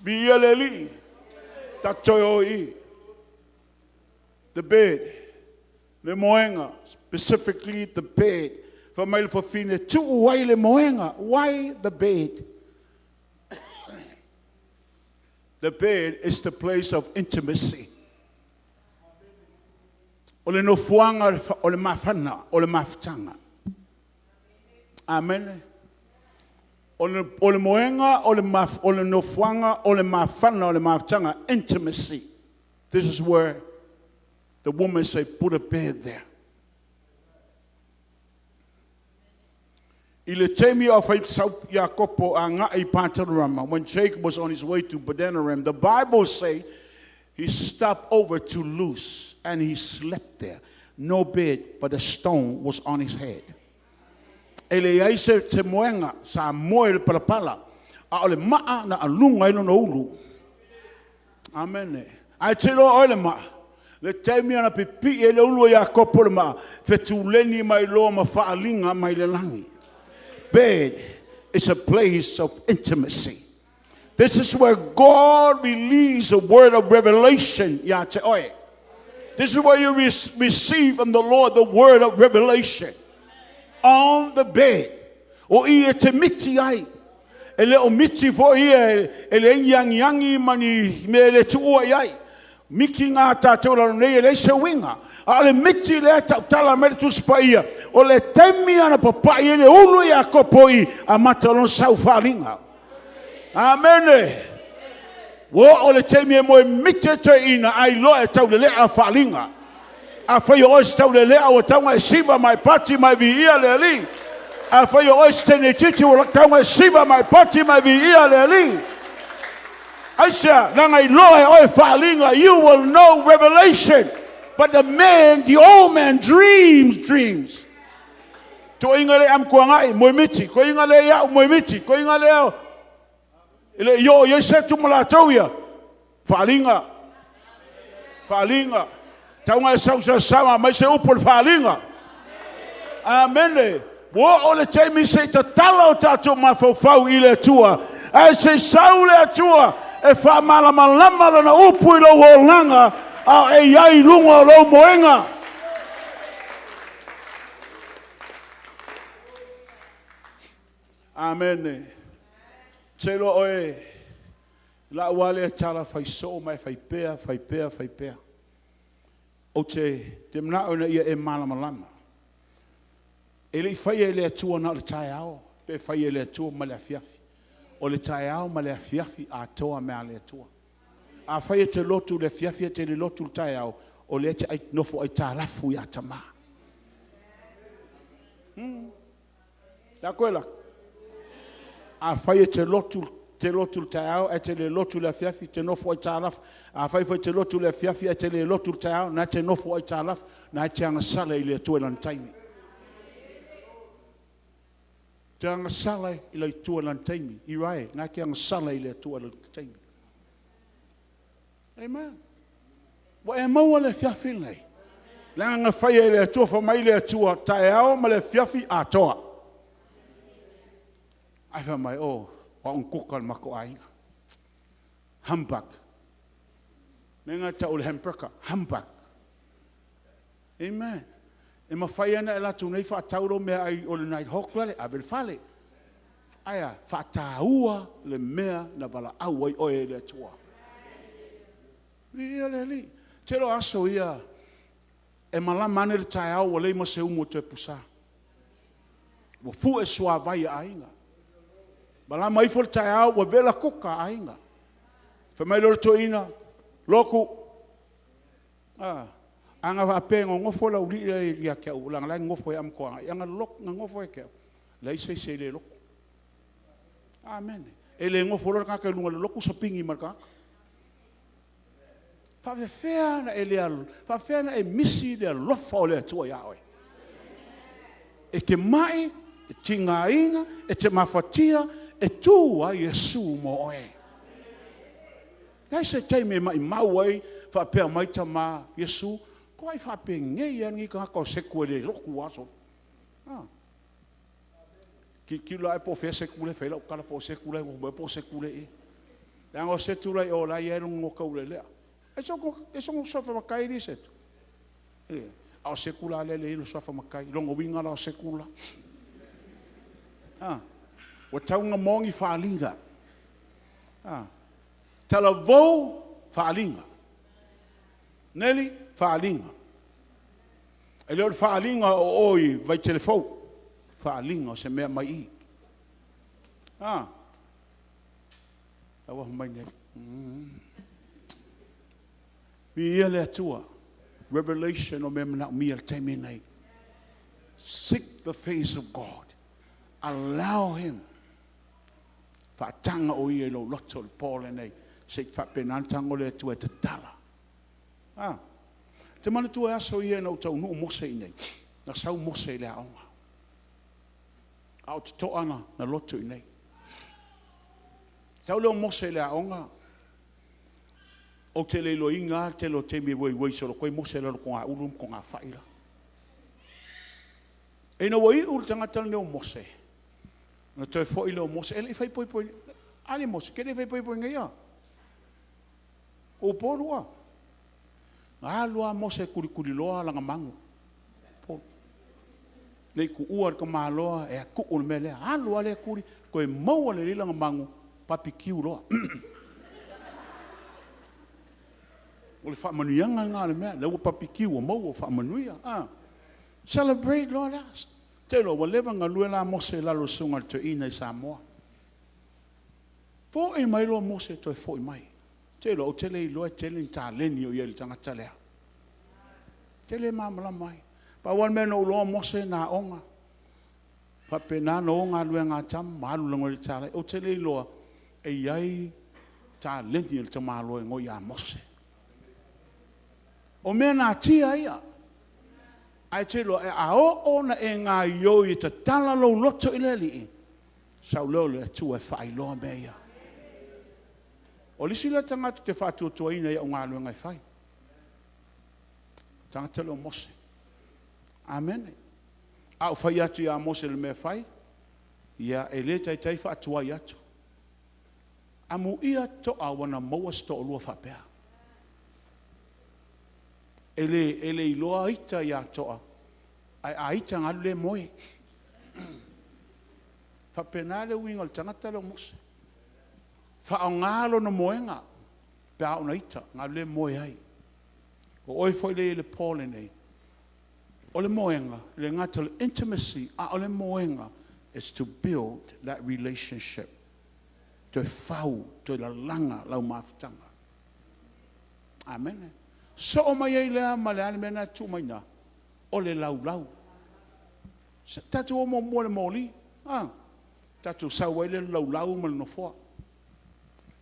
Viia le Alii, tatou toe o i i. The bed, le moega, specifically the bed. Fai mai le fafine, tuu ai le moega. Why the bed? The bed is the place of intimacy. O le nofoaga o le mafana, o le mafutaga. Amen. O le, o le moega, o le, maf, o le nofoaga, o le mafana, o le mafutaga, intimacy. This is where the woman say, put a bed there. I le taimi o fai sau Iakopo agai i Patanarama, when Jacob was on his way to Padanaram, the Bible say he stopped over to Luz and he slept there. No bed, but a stone was on his head. E leai se, se moega, sa moe le palapala, a o le maa na alunga ai lona ulu. Amene. Ae te iloa oe le maa, le taimi ana pipii ai le ulu o Iakopo le maa, fetuleni mai loa ma faaliga mai le lagi. Bed is a place of intimacy. This is where God released a word of revelation ia te oe. This is where you re receive from the Lord the word of revelation. On the bed. O i e te miti ai. E le o miti foi ia e le agiagiagi ma ni mea e le tuua i ai. Miki ngā tātou lalo nei e leai se uiga. A o le miti lea e tautala mai le Tusi Paia, o le taimi ana papa'i ai le ulu i Iakopo i amata lona sau faaaliga. Amene! Ua oo le taimi e moe miti ai toeaiina a iloa e taulelea faaaliga. Afai o oe se taulelea ua tau e siva ma e pati ma e viia le Alii. Afai o oe se teine itiiti ua tau e siva ma e pati ma e viia le Alii. Aisea, leaga iloa e oe faaaliga, you will know revelation. But the man, the old man dreams dreams. Toeaiina lea amtuanai, moemiti. Toeaiina lea ia'u, moemiti. Toeaiina lea e le i oo i ai Setu ma latou ia, faaaliga. Faaaliga. Tau ina e sau i aumai se upu o le faaaliga. Amene. Ua oo le taimi se i tatala o tatou mafaufau i le Atua, ae se i sau le Atua e faamalamalama Lana upu i lou olaga a o e i ai i luga o lou moega. Amene. Seiloa oe, lau lava lea tala fai soo ma e fai pea, fai pea, fai pea. Ou te, te manao ina ia e malamalama. E le i faia e le Atua na o le taeao, pe faia e le Atua ma le afiafi. O le taeao ma le afiafi atoa mea a le Atua. Afai e te lotu i le afiafi ae te le lotu i le taeao, o lea e te nofo aitalafu ia Tama. Le a koe la? Afai e te lotu, te lotu i le taeao ae te le lotu i le afiafi, te nofo aitalafu. Afai foi e te lotu i le afiafi ae te le lotu i le taeao, na e te nofo aitalafu, na e te agasala i le Atua i lana taimi. Te agasala i le Atua i lana taimi. Ioe, na e te agasala i le Atua i lana taimi. Amen. Ua e maua le afiafi lenei. Leaga na faia e le Atua, fai mai le Atua, taeao ma le afiafi atoa. Ae fai mai, oh, o au na kuka i le matou aiga. Humbug. Mea na e tau o le hamburger, humbug. Amen. E mafai lava ona e alu atu nei faatau lou meaai o le Nighthawk lale, ave i le fale. Ae a? Faataua le mea na valaau ai oe e le Atua. Viia le Alii. Tele o aso ia e malama ane le taeao ua leai ma se umu e toe pusa. Ua fue suavai a aiga. Malama ifo le taeao ua vela kuka a aiga. Fai mai loa le toeaina, Loku, a, a na faapea e nonofo le aualii la ia te au, leaga o la e nonofo ai Amituanai, a na nonofo ia te au, leai se isi e le lotu. Amene. E le nofo loa le tagata i luga o le lotu sapini ma le tagata. Faafefea ona e le, faafefea ona e misi le alofa o le Atua ia oe? E te mai, e tigaina, e te mafatia, e tu ai Iesu mo oe. Leai se taimi e maimau ai faapea mai tama Iesu, ko ai faapenei a lenei tagata o Seku e le lotu aso. Ah. Tilotilo ae po o fea Seku lea e fai ai lau tala, po o Seku la e nofo mai po o Seku lea e i. Leaga o Setu la i o la e i ai lona taulelea. E soona suafa matai alii Setu. A o Seku la lea e leai lona suafa matai. Lona uiga la o Seku la. Ah. Ua tau na maua ni faaaliga. Ah. Talavou, faaaliga. Neli, faaaliga. E le o le faaaliga o o i Vaitele-fou, faaaliga o se mea mai i. A, la ua mai nei. Viia le Atua. Revelation o mea manaomia i le taimi nei. Seek the face of God. Allow Him. Faataga o Ia i lou loto i le po lenei, se i faapena ona tago le Atua e tatala. A, te manatua e aso ia ina ua taunuu Mose i inei, na sau Mose i le aoga. A o totoa na, na loto i inei. Sau lea o Mose i le aoga, ou te le iloaina lava le tele o taimi e ueiuei solo atu ai Mose i lalo o togaulu ma togafai la. Ina ua iu le tagata lenei o Mose, ona toe foi lea o Mose, e le i fai poipoi, a le Mose, ke le i fai poipoi nei ia. Upolu a. Na alu lava Mose e kulikuliloa lana magu. Upolu. Ne i tuua le tamaloa e atuu le mea lea. Alu lava lea tuli, toe maua lelei lana magu, papikiu loa. O le faamanuiaga lena o le mea, lea ua papikiu ua maua, ua faamanuia. Ah. Celebrate loa lea. Te iloa ua leva ona galue la Mose i lalo o le susuga i le toeaina i Samoa. Foi mai loa Mose toe foi mai. Te iloa ou te le iloa e tele ni taleni o i ai i le tagata lea. Ou te le malamalama ai. Pau lava le mea na ou iloa o Mose na aoga. Faapena na o galuega a tama ma alu i le talai. Ou te le iloa e i ai taleni a le tamaloa e goi ia Mose. O mea natia ia. Ae te iloa, a oo ona e gaioi e tatala lou loto i le Alii, sau lea o le Atua e faailoa mea ia. O le isi lea tagata ou te faatuatuaina i au galuega e fai. O le tagata lea o Mose. Amene. A ou fai atu ia Mose i le mea e fai, ia, e le taitai faatuai atu. Amuia toa ua na maua se toalua faapea. E le, e le iloa ita ia toa, ae a ita ona alu lea moe. Faapena le uiga o le tagata lea o Mose. Faaaoga lona moega pe a oo ina ita, ona alu lea moe ai. O oe foi lea e i ai i le po lenei, o le moega, e le gata o le intimacy, a o le moega, is to build that relationship. Toe fau, toe lalaga lau mafutaga. Amene. Soo mai ai lea ma le a le mea lena e tuu mai i ina? O le laulau. Tatou o muamua i le moli, a? Tatou sau ai lea i le laulau ma le nofoa.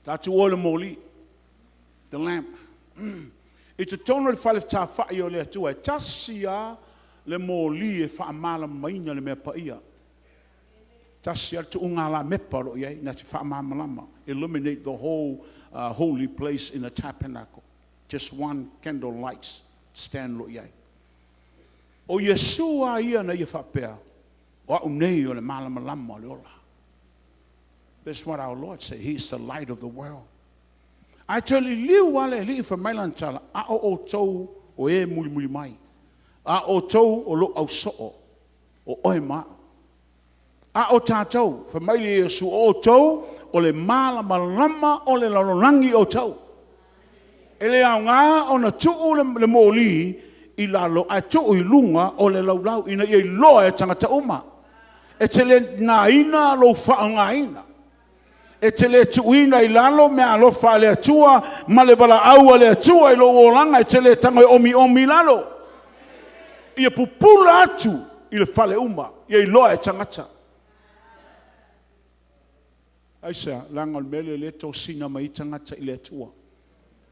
Tatou o i le moli, the lamp. I totonu o le fale fetafa'i o le Atua, e tasi lava le moli e faamalamalamaina le mea paia. Tasi lava le tuuga alamepa o lo o i ai na te faamalamalama, illuminate the whole holy place in the tabernacle. Just one candle lights stand o lo o i ai. O Iesu lava ia na ia faapea, O au nei o le malamalama o le ola. That's what our Lord said, He is the light of the world. Ae toe liliu lava le Alii fai mai lana tala, A o outou o e mulimuli mai, a o outou o lou ausoo, o oe ma au. A o tatou, fai mai le Iesu, o outou o le malamalama o le lalolagi outou. E le aoga ona tuu le moli i lalo ae tuu i luga o le laulau ina ia iloa e tagata uma. E te le nāina lou faaaogaina. E te le tuuina i lalo meaalofa a le Atua ma le valaau a le Atua i lou olaga. E te le tago e omiomi i lalo. Ia pupula atu i le fale uma, ia iloa e tagata. Aisea? Leaga o le mea lea o lea e tosina mai ai tagata i le Atua,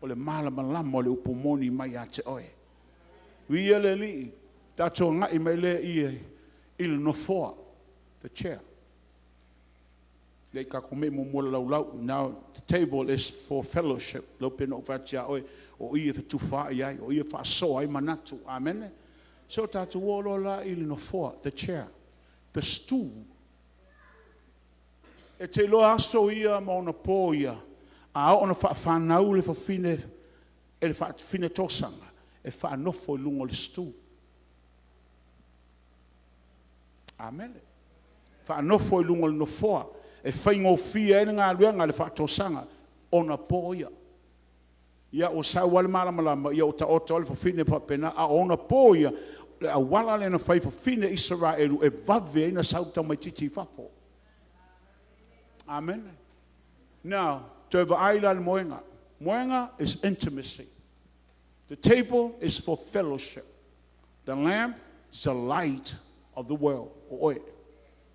o le malamalama o le upu moni mai ia te oe. Viia le Alii, tatou agai mai lea i le nofoa, the chair. Lea tatou me'i muamua i le laulau. Now, the table is for fellowship. Lea pei ona ou fai atu ia oe, o i e fetufaai ai, o i e faasoa ai manatu. Amene? So tatou o loa la i le nofoa, the chair, the stool. E te iloa aso ia ma ona po ia, a oo ina faafanau le fafine e le faafine tosaga, e faanofo i luga o le stool. Amene. Faanofo i luga o le nofoa e faigofie ai le galuega a le faatosaga ona po ia. Ia ua sau lava le malamalama, ia ua taoto lava le fafine faapena, a o ona po ia, o le auala lea na fai e fafine Isaraelu e vave ai ona sau le tamaitiiti i fafo. Amene. Now, toe vaai la i le moega. Moega is intimacy. The table is for fellowship. The lamp is the light of the world. O oe.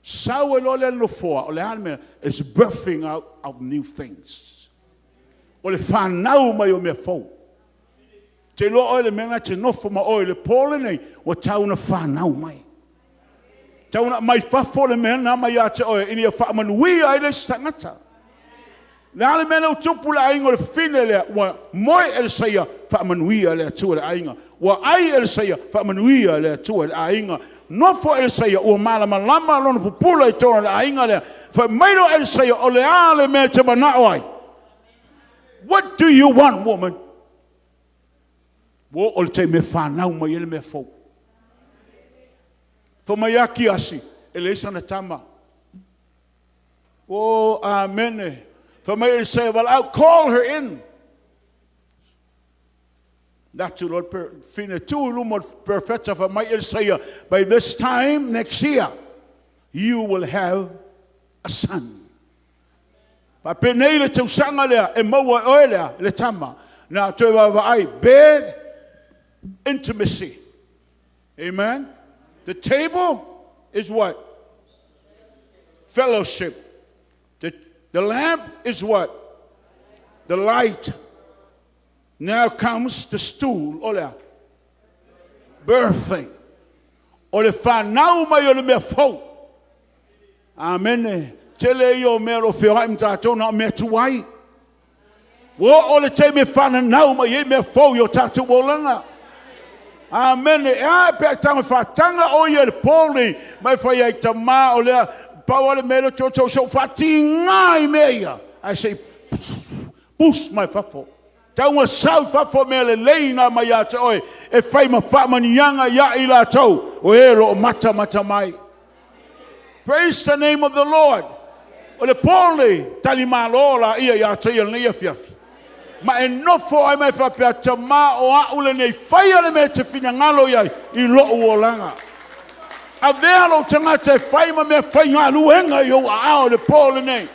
Sau ai loa lea i le nofoa, o le a le mea? It's birthing out of new things. O le fanau mai o mea fou. Te iloa oe le mea lena e te nofo ma oe i le po lenei, ua tau ona fanau mai. Tau ona aumai fafo le mea lena mai ia te oe ina ia faamanuia ai le isi tagata. O le a le mea lea ua tupu i le aiga o le fafine lea? Ua moe Elisaia, faamanuia le Atua i le aiga. Ua ai Elisaia, faamanuia le Atua i le aiga. Nofo Elisaia, ua malamalama lona pupula i totonu o le aiga lea. Fai mai loa Elisaia, O le a le mea e te manao ai? What do you want, woman? Ua oo i le taimi e fanau mai ai le mea fou. Fai mai Akiasi, e leai sana tama. Oh, amene. Fai mai Elisaia, valaau, call her in. Alu atu loa le fafine tu i luma o le perofeta, fai mai Elisaia, by this time next year, you will have a son. Faapenei le tausaga lea e maua e oe lea le tama. Na toe vaavaai, bed, intimacy. Amen. The table is what? Fellowship. The, the lamp is what? The light. Now comes the stool, o lea, birthing. O le fanau mai o le mea fou. Amene. Tele ia o mea o lo o feoai ma tatou na o mea tuai. Ua oo le taimi e fananau mai ai mea fou i o tatou olaga. Amene. E a pe a e tago e faataga oe ia i le po lenei ma e fai ai, Tama, o lea, pau lava le mea lea ou te o se i ou faatiga i mea ia, ae se i push mai fafo. Tau ina sau i fafo mea lelei na mai ia te oe e fai ma faamanuiaga ia i latou o e o lo o matamata mai. Praise the name of the Lord. O le po lenei, talimalo laia ia te ia i lenei afiafi. Ma e nofo ai ma e faapea, Tama o a'u lenei, faia le mea e te finagalo i ai i lo'u olaga. Avea lou tagata e fai ma mea faigaluega i ou aao i le po lenei.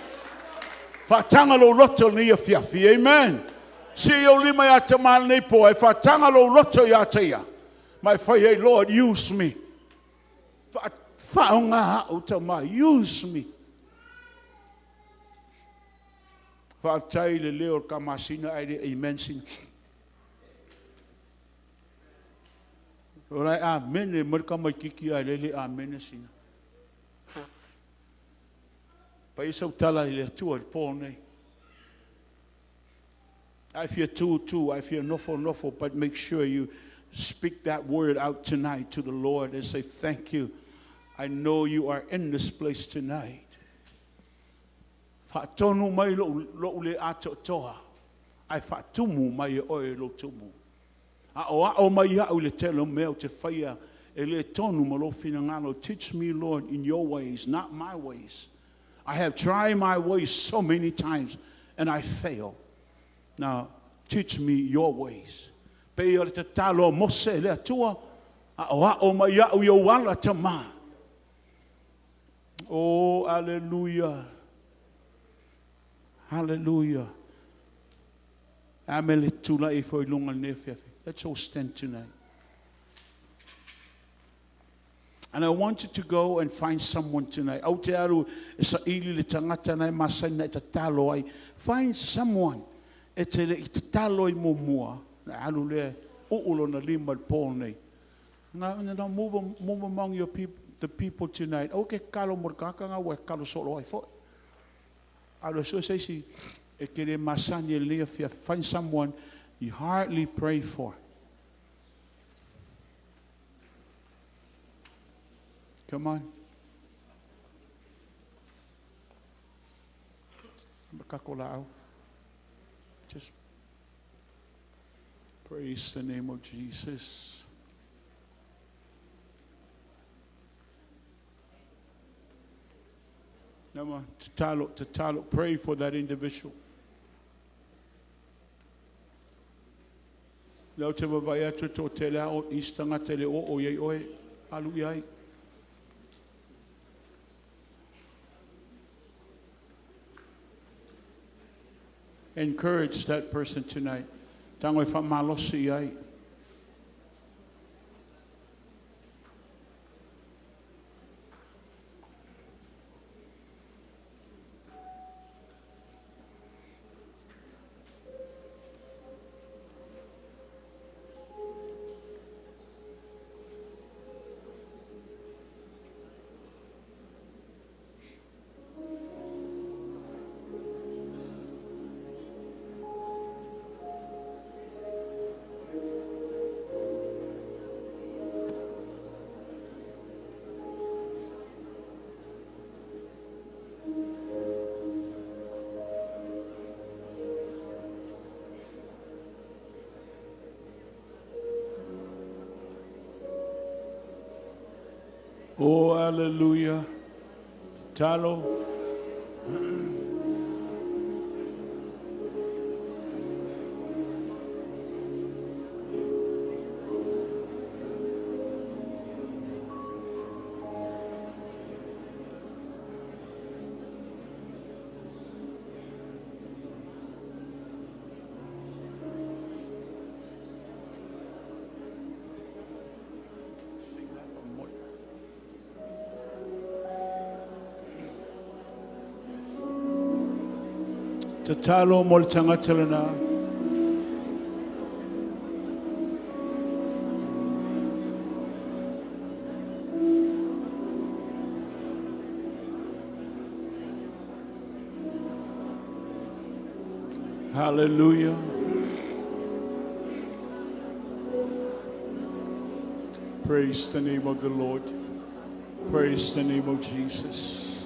Faataga lou loto i lenei afiafi. Amen. Sii ou lima ia Tama i lenei po, ae faataga lou loto ia te ia. Ma e fai ai, Lord, use me. Faaaoga a'u, Tama, use me. Faafetai i le leo o le kamasina ae le amen sina. O la e amene mai le tamaititi ae le le amene sina. Pai sau tala i le Atua i le po nei. A e fia tu, tu, a e fia nofo, nofo, but make sure you speak that word out tonight to the Lord and say, thank you. I know you are in this place tonight. Faatonu mai lo'u le atoatoa, ae faatumu mai e oe lou tumu. Aoao mai au i le tele o mea ou te faia e le tonu ma lou finagalo. Teach me, Lord, in your ways, not my ways. I have tried my ways so many times and I fail. Now, teach me your ways. Pei o le tatalo a Mose i le Atua, aoao mai au i ou ala, Tama. Oh, aleluia. Hallelujah. Amene le tulai ifo i luga i lenei afiafi. Let's all stand tonight. And I want you to go and find someone tonight. Au te alu e saili le tagata na e masani na e tatalo ai. Find someone e te le i tatalo i muamua. Na alu lea uu lona lima i le po nei. Now, now move, move among your people, the people tonight. Aua ke kalo mo le tagata nga ua e kalo solo ai foi. Alu e sue se isi e te le masani e lenei afiafi. Find someone you hardly pray for. Come on. Just praise the name of Jesus. Nama, tatalo, tatalo, pray for that individual. Lea ou te vaavaai atu e toatele lava o isi tagata e le o oo i ai oe, alu i ai. Encourage that person tonight. Tago e faamalosi i ai. Oh, hallelujah. Tatalo. Tatalo mo le tagata lena. Hallelujah. Praise the name of the Lord. Praise the name of Jesus.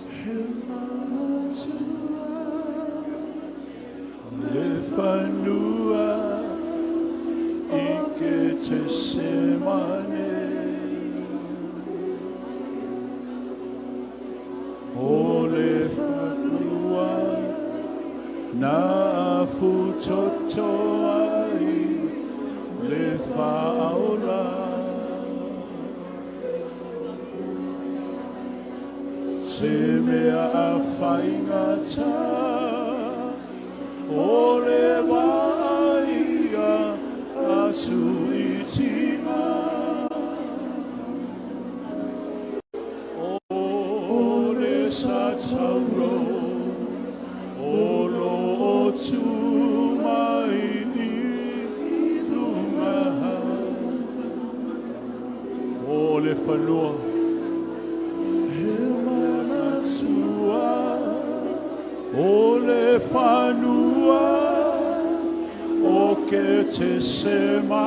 Le fanua i Gethsemane. O le fanua na futoto ai le faaola. Se mea a faigata o le vaia atu i tiga. O le sa tauro o lo o tu mai i luga. O le fanua. He manatua o le fanua o Gethsemane.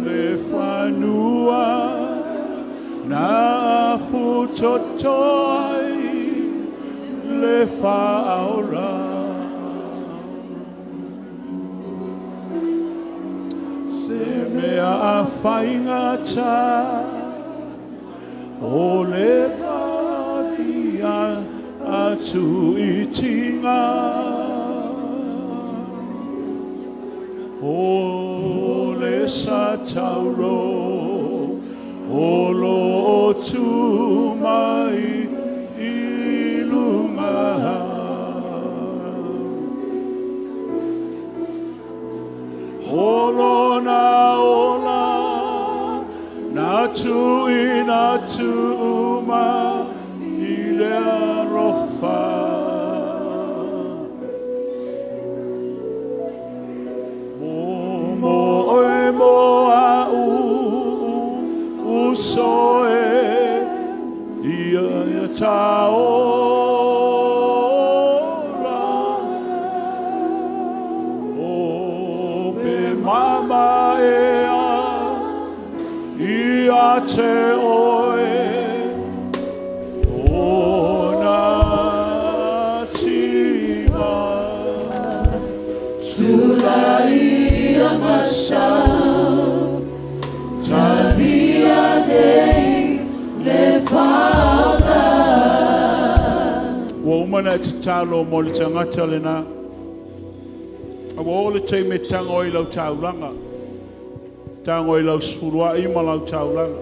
Le fanua na futoto ai le faaola. Se mea a faigata o le vaia atu i tiga. O le sa tauro o lo o tu mai i luga. O lona ola na tuuina atu uma i le alofa. Mo mo oe mo a'u uso e ia ia taola. O pe mama ea ia te oe o na tiga. Tulai Talia dei le faaola. Ua uma na e tatalo mo le tagata lena. A ua oo le taimi e tago ai lau taulaga. Tago ai lau sefuluai ma lau taulaga.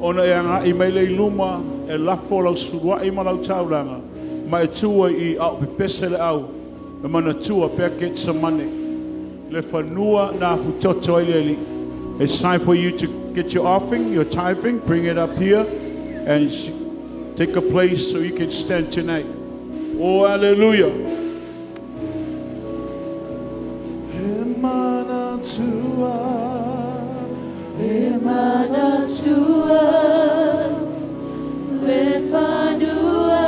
Ona e agai mai le i luma e lafo lau sefuluai ma lau taulaga. Ma e tua i au pepese le au. E manatua pea Getsemane. Le fanua na futoto ai le Alii. It's time for you to get your offering, your tithing, bring it up here and take a place so you can stand tonight. Oh, hallelujah. He manatua, He manatua le fanua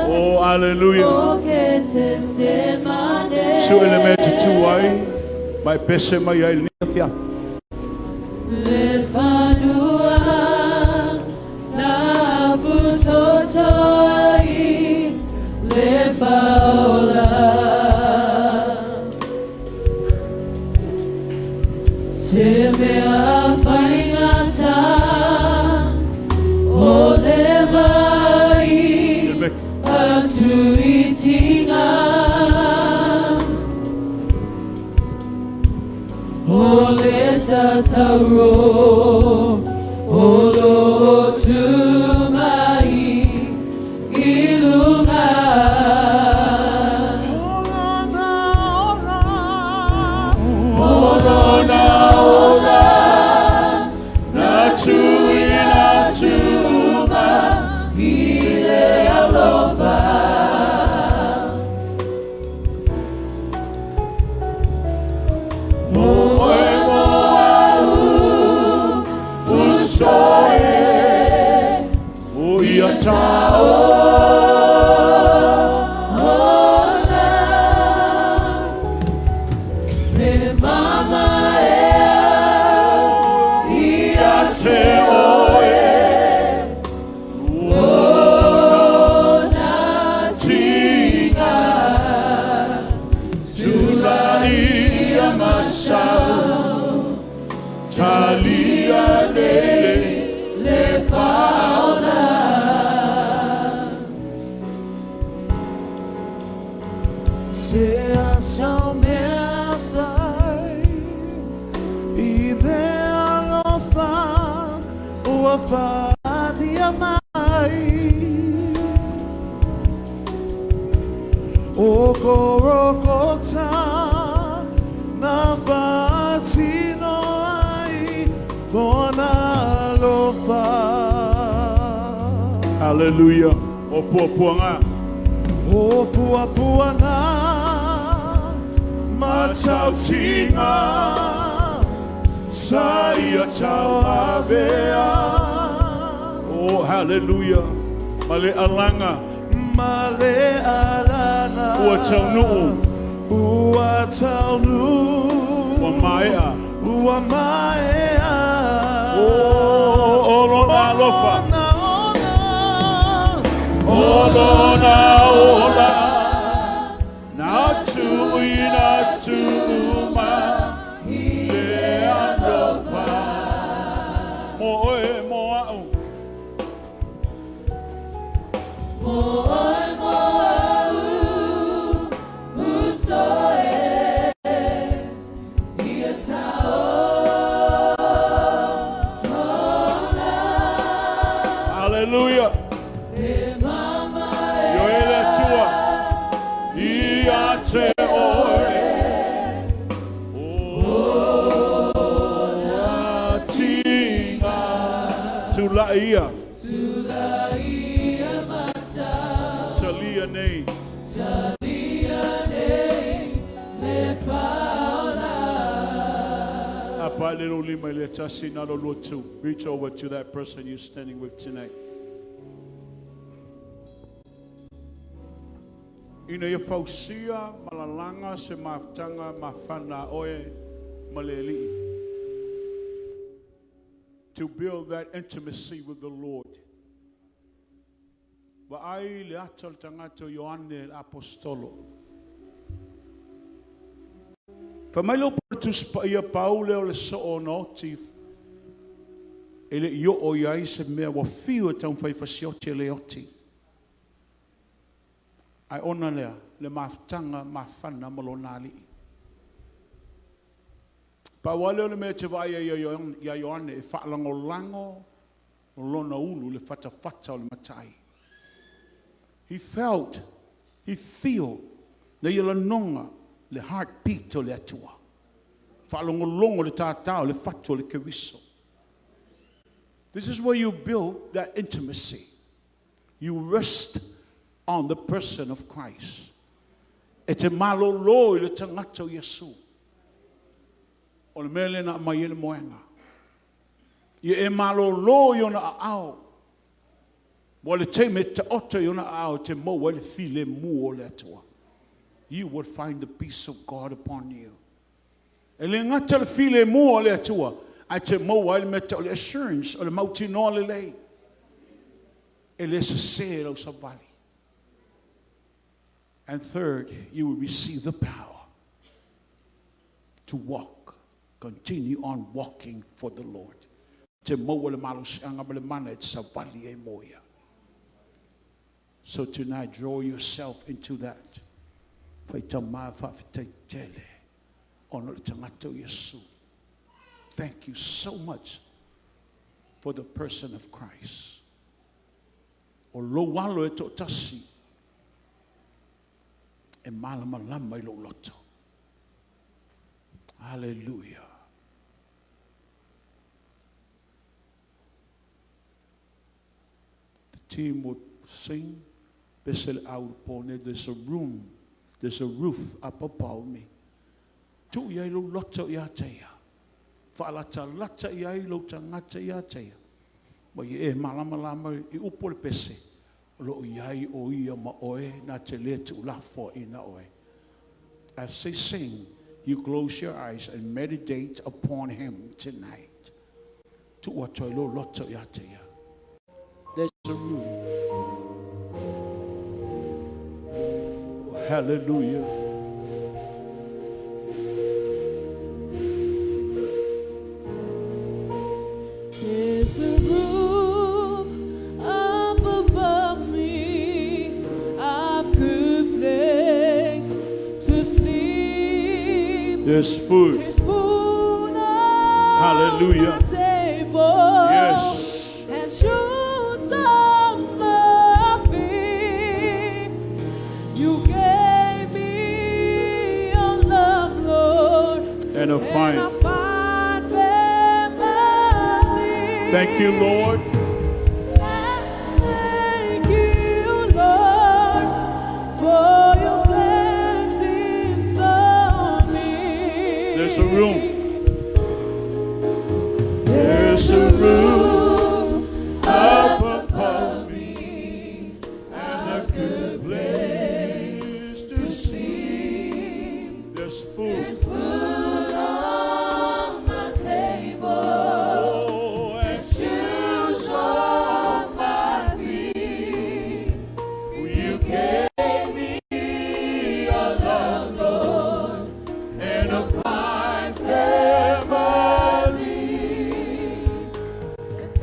Oh, hallelujah. o Gethsemane. Sue le mea te tu ai, mai pese mai ai le fiafi. Le fanua na futoto ai le faaola. Se mea faigata o le vaai atu i tiga. O le sa tauro o lo o tu mai i luga. Ola na ola, O lona ola, na tuuina atu uma i le alofa. Mo oe mo a'u. tau Talia nei le faaola. Se a mea fai i le alofa ua whaatia mai. O Korokota na whaatino ai lona alofa. Hallelujah. O puapuaga. O puapuaga matautiga sa ia tauavea. Oh, hallelujah. Ma le alaga. Ma le alaga. Ua taunuu. Ua taunuu. Ua maea. Ua maea. Oh, o lona alofa. Ona ona. O lona ola. Na tuuina atu uma. Le alofa. Mo oe mo a'u. Mo oe mo a'u, uso e, ia tau ona. Hallelujah. E mama Ioe le Atua. Ia te oe. O tinga. Tula'i ia. Tula'i ia masau. Talia nei. Talia nei le faaola. Apa le lo lima i le tasi na lo lotu. Reach over to that person you're standing with tonight. Ina ia fausia malalaga se mafutaga mafana a oe ma le Alii. To build that intimacy with the Lord. Vaai le ata o le tagata o Ioane le Apostolo. Fai mai le upu a le Tusi Paia pau lea o le soo na oti e le i oo i ai se mea ua fiu e taumafai e fasioti e le oti. Ae ona lea, le mafutaga mafana ma lona Alii. Pau lava lea o le mea e te vaai ai ia Ioane e faalagolago lona ulu i le fatafata o le matai. He felt, he feel, na ia lagona le heartbeat o le Atua. Faalogologo le tātā o le fatu o le Keriso. This is where you build that intimacy. You rest on the person of Christ. E te malolo i le tagata o Iesu. O le mea lea na aumai ai le moega. Ia e malolo i ona aao. Ua le taimi e taoto i ona aao e te maua ai le filemu o le Atua. You will find the peace of God upon you. E le gata le filemu o le Atua, ae te maua ai le mea tau o le assurance, o le mautinoa lelei. E le sesē lau savali. And third, you will receive the power to walk. Continue on walking for the Lord. Te maua le malosiaga ma le mana e te savali ai mo ia. So tonight, draw yourself into that. Faitama faafetai tele ona o le tagata o Iesu. Thank you so much for the person of Christ. O lou alo e toatasi e malamalama i lou loto. Hallelujah. The team would sing. Pese le au pone. There's a room. There's a roof up above me. Tuu i ai lou loto ia te ia. Faalatalata i ai lou tagata ia te ia. Ma ia e malamalama i upu o le pese. O lo o i ai o ia ma oe na te le tuulafoaiina oe. As they sing, you close your eyes and meditate upon him tonight. Tuu atu ai lou loto ia te ia. There's a room. Hallelujah. There's food. There's food on Hallelujah. my table. Yes. And shoes on my feet. You gave me your love, Lord. And a And fine. a fine family. Thank you, Lord. Thank you, Lord, for your blessings on me. There's a room. There's a room up above me and a good place to sleep. There's food. There's food on my table. Oh, and Shoes on my feet. you gave me a love, Lord, and a fine family.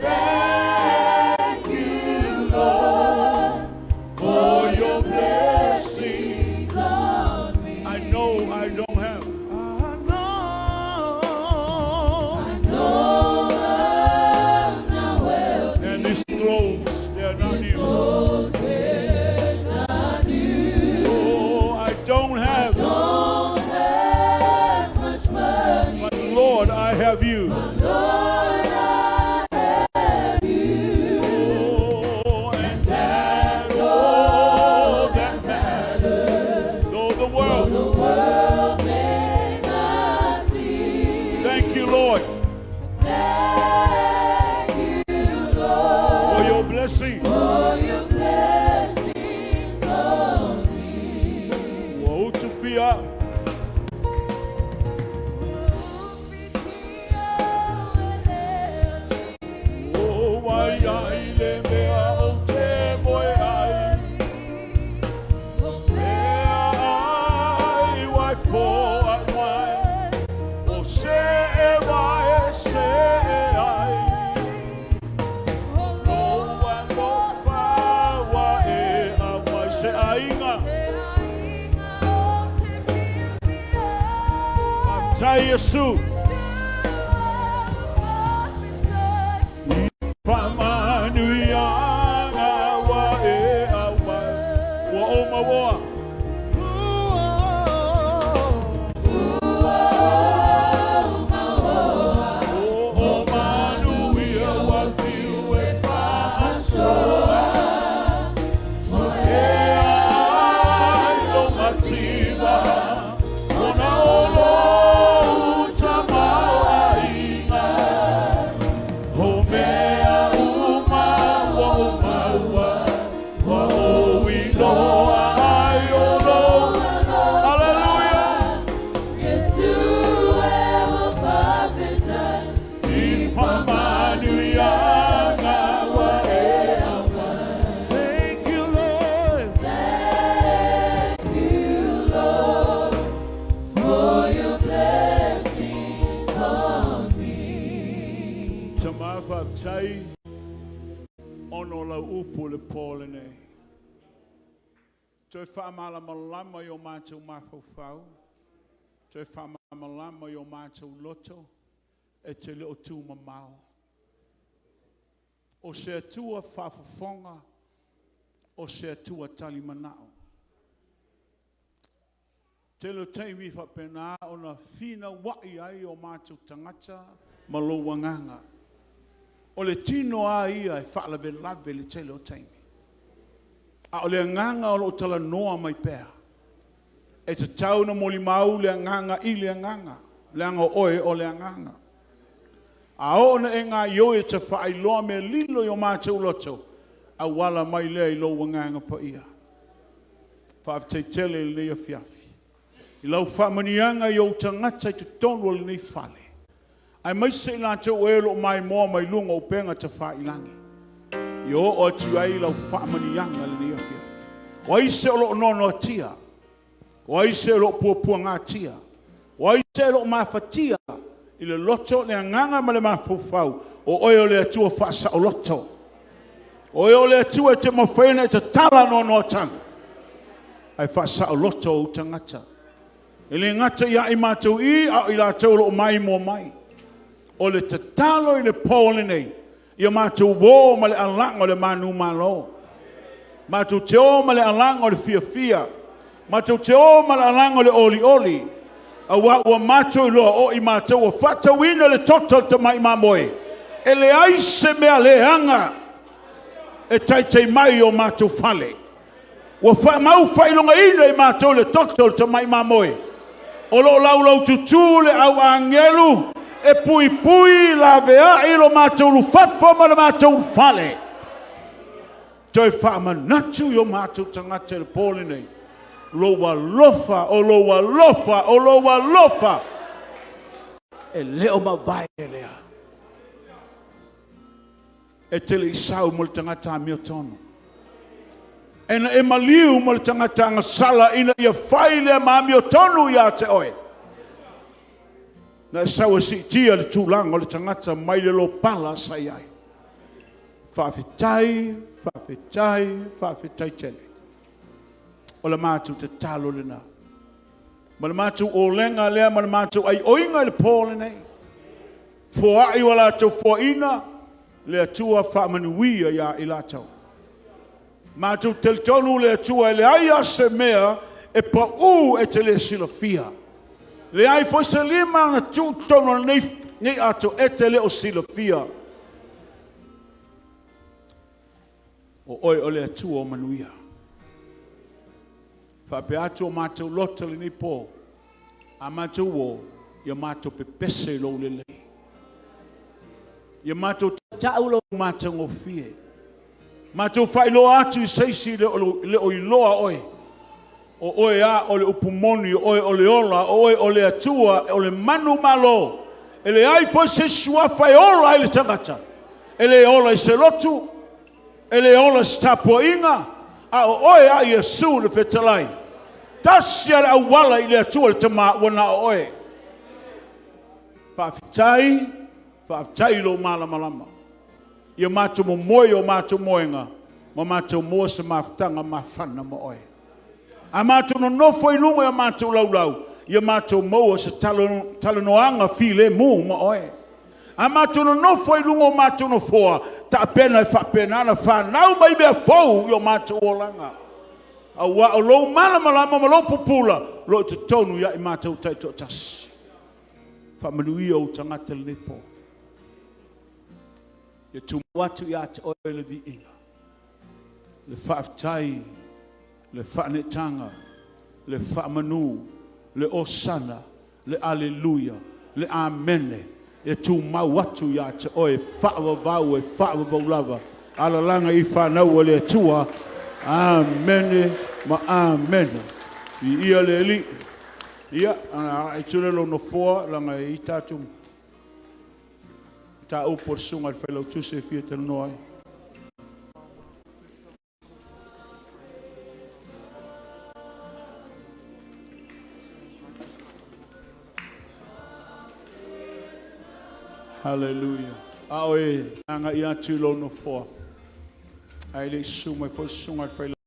Thank you, Lord, for your blessings. On me. I know I don't have. I know. I know I'm not wealthy. And these clothes, they are not new. Clothes they're not new. Oh, I don't have. Don't have much money. But Lord, I have you. Lord, I have you. Oh, and that's all that matters. Though the world, The world may not see. thank you, Lord, Thank you, Lord, for your blessing. for your blessings on me. Ua utufia, oh, wai ai le mea o te moe ai. Mea ai wai po ai wai. O se e wai e se e ai. Lo wa lo fa wa e a wai se aiga. Tai Yesu. Whamanuianga wa e a wai. Ua o mawoa. O o manuia wa whiu e whaasoa. Mo e ai lo mativa. Ona o lo utamau aiga. O mea uma wa o maua. Wa o iloa ai o lo. Hallelujah! I whamanuianga wa e a wai. Thank you, Lord. Te mawhawhtai ono lau upu le pōle nei. Toi whaamalamalama i o mātou mawhawhau. Toi whaamalamalama i o mātou loto e te leo tū mamao. O se atua whaafafonga, o se atua talimanao. Te lo taimi whapena ona whina wai ai o mātou tangata ma lo wanganga. O le tino a ia e whaalave lave le tele o taimi. A o le anganga o lo tala noa mai pēa. E te tau na moli mau le anganga i le anganga. Le anga oe o le anganga. A o na e ngā ioi e te whaailoa me lilo i o mātou loto. A wala mai lea i lo wanganga pa ia. Whaafte tele i lea fiafi. I lau whaamanianga i o tangata i te tonu o lenei fale. Ai mai se i lātou e lo mai moa mai lunga o penga te whailangi. I o o atu ai lau whaamanianga lenei afiafi. O ai se o lo nono atia. O ai se o lo puapua ngā tia. O ai se o lo mawhatia. I le loto le anganga ma le mafaufau. O oe o le atua whaasa o loto. O oe o le atua te mawhaina e te tala nono atanga. Ai whaasa o loto o tangata. E le gata ia i matou i, a o i latou o lo o maimoa mai. O le tatalo i le po lenei, ia matou o ma le alaga o le manumalo, matou te o ma le alaga o le fiafia, matou te o ma le alaga o le olioli, aua ua matou iloa o i matou ua faatauina le toto o le tamai mamoe, e leai se mea leaga e taitai mai i o matou fale. Ua faamau faailogaina i matou le toto o le tamai mamoe. O lo o laulaututu le au agelu e puipui laveai lo matou lufafo ma le matou fale. Toe faamanatu i o matou tagata i le po lenei, lou alofa, o lou alofa, o lou alofa, e le o mavae lea. E te le i sau mo le tagata amiotonu. E na e maliu mo le tagata agasala ina ia fai lea ma amiotonu ia te oe. Na e sau e siitia le tulaga o le tagata mai le lopala sa i ai. Faafetai, faafetai, faafetai tele. O le matou tatalo lena. Ma le matou olega lea ma le matou aioiga i le po lenei. Foai ua latou foaina le Atua faamanuia ia i latou. Matou talitonu le Atua e leai lava se mea e pau e te le silafia. Leai foi se lima na tuu i totonu o lenei ato e te le o silafia. O oe o le Atua o manuia. Faapea atu o matou loto i lenei po, a matou o, ia matou pepese i lou lelei. Ia matou tau lou matagofie. Matou faailoa atu i se isi e le o iloa oe, o oe lava o le upu moni, o oe o le ola, o oe o le Atua, o le manumalo. E leai foi se isi suafa e ola ai le tagata, e le ola i se lotu, E le ola i se tapuaiga, a o oe lava Iesu le Fetalai. Tasi lava le auala i le Atua le Tama, ua na o oe. Faafetai, faafetai i lou malamalama. Ia matou momoe i o matou moega, ma matou maua se mafutaga mafana ma oe. A matou nonofo i luga i a matou laulau, ia matou maua se talanoaga filemu ma oe. A matou nonofo i luga o matou nofoa, tapena e faapena ona fanau mai mea fou i o matou olaga. Aua o lou malamalama ma lou pupula o lo o i totonu ia i matou taitoatasi. Faamanuia ou tagata i lenei po. Ia tumau atu ia te oe le viiga, le faafetai, le faaneetaga, le faamanu, le osana, le Aleluia, le Amene, e tumau atu ia te oe faavavau e faavavau lava. Alalaga i fanau a le Atua. Amene ma Amene. Viia le Alii. Ia, agai atu lea i lou nofoa, leaga e i ai tatou mataupu a le Susuga i le Failautusi e fia talanoa ai. Hallelujah. A o e agai atu i lou nofoa, ae le i susu mai foi le susuga i le Failautusi.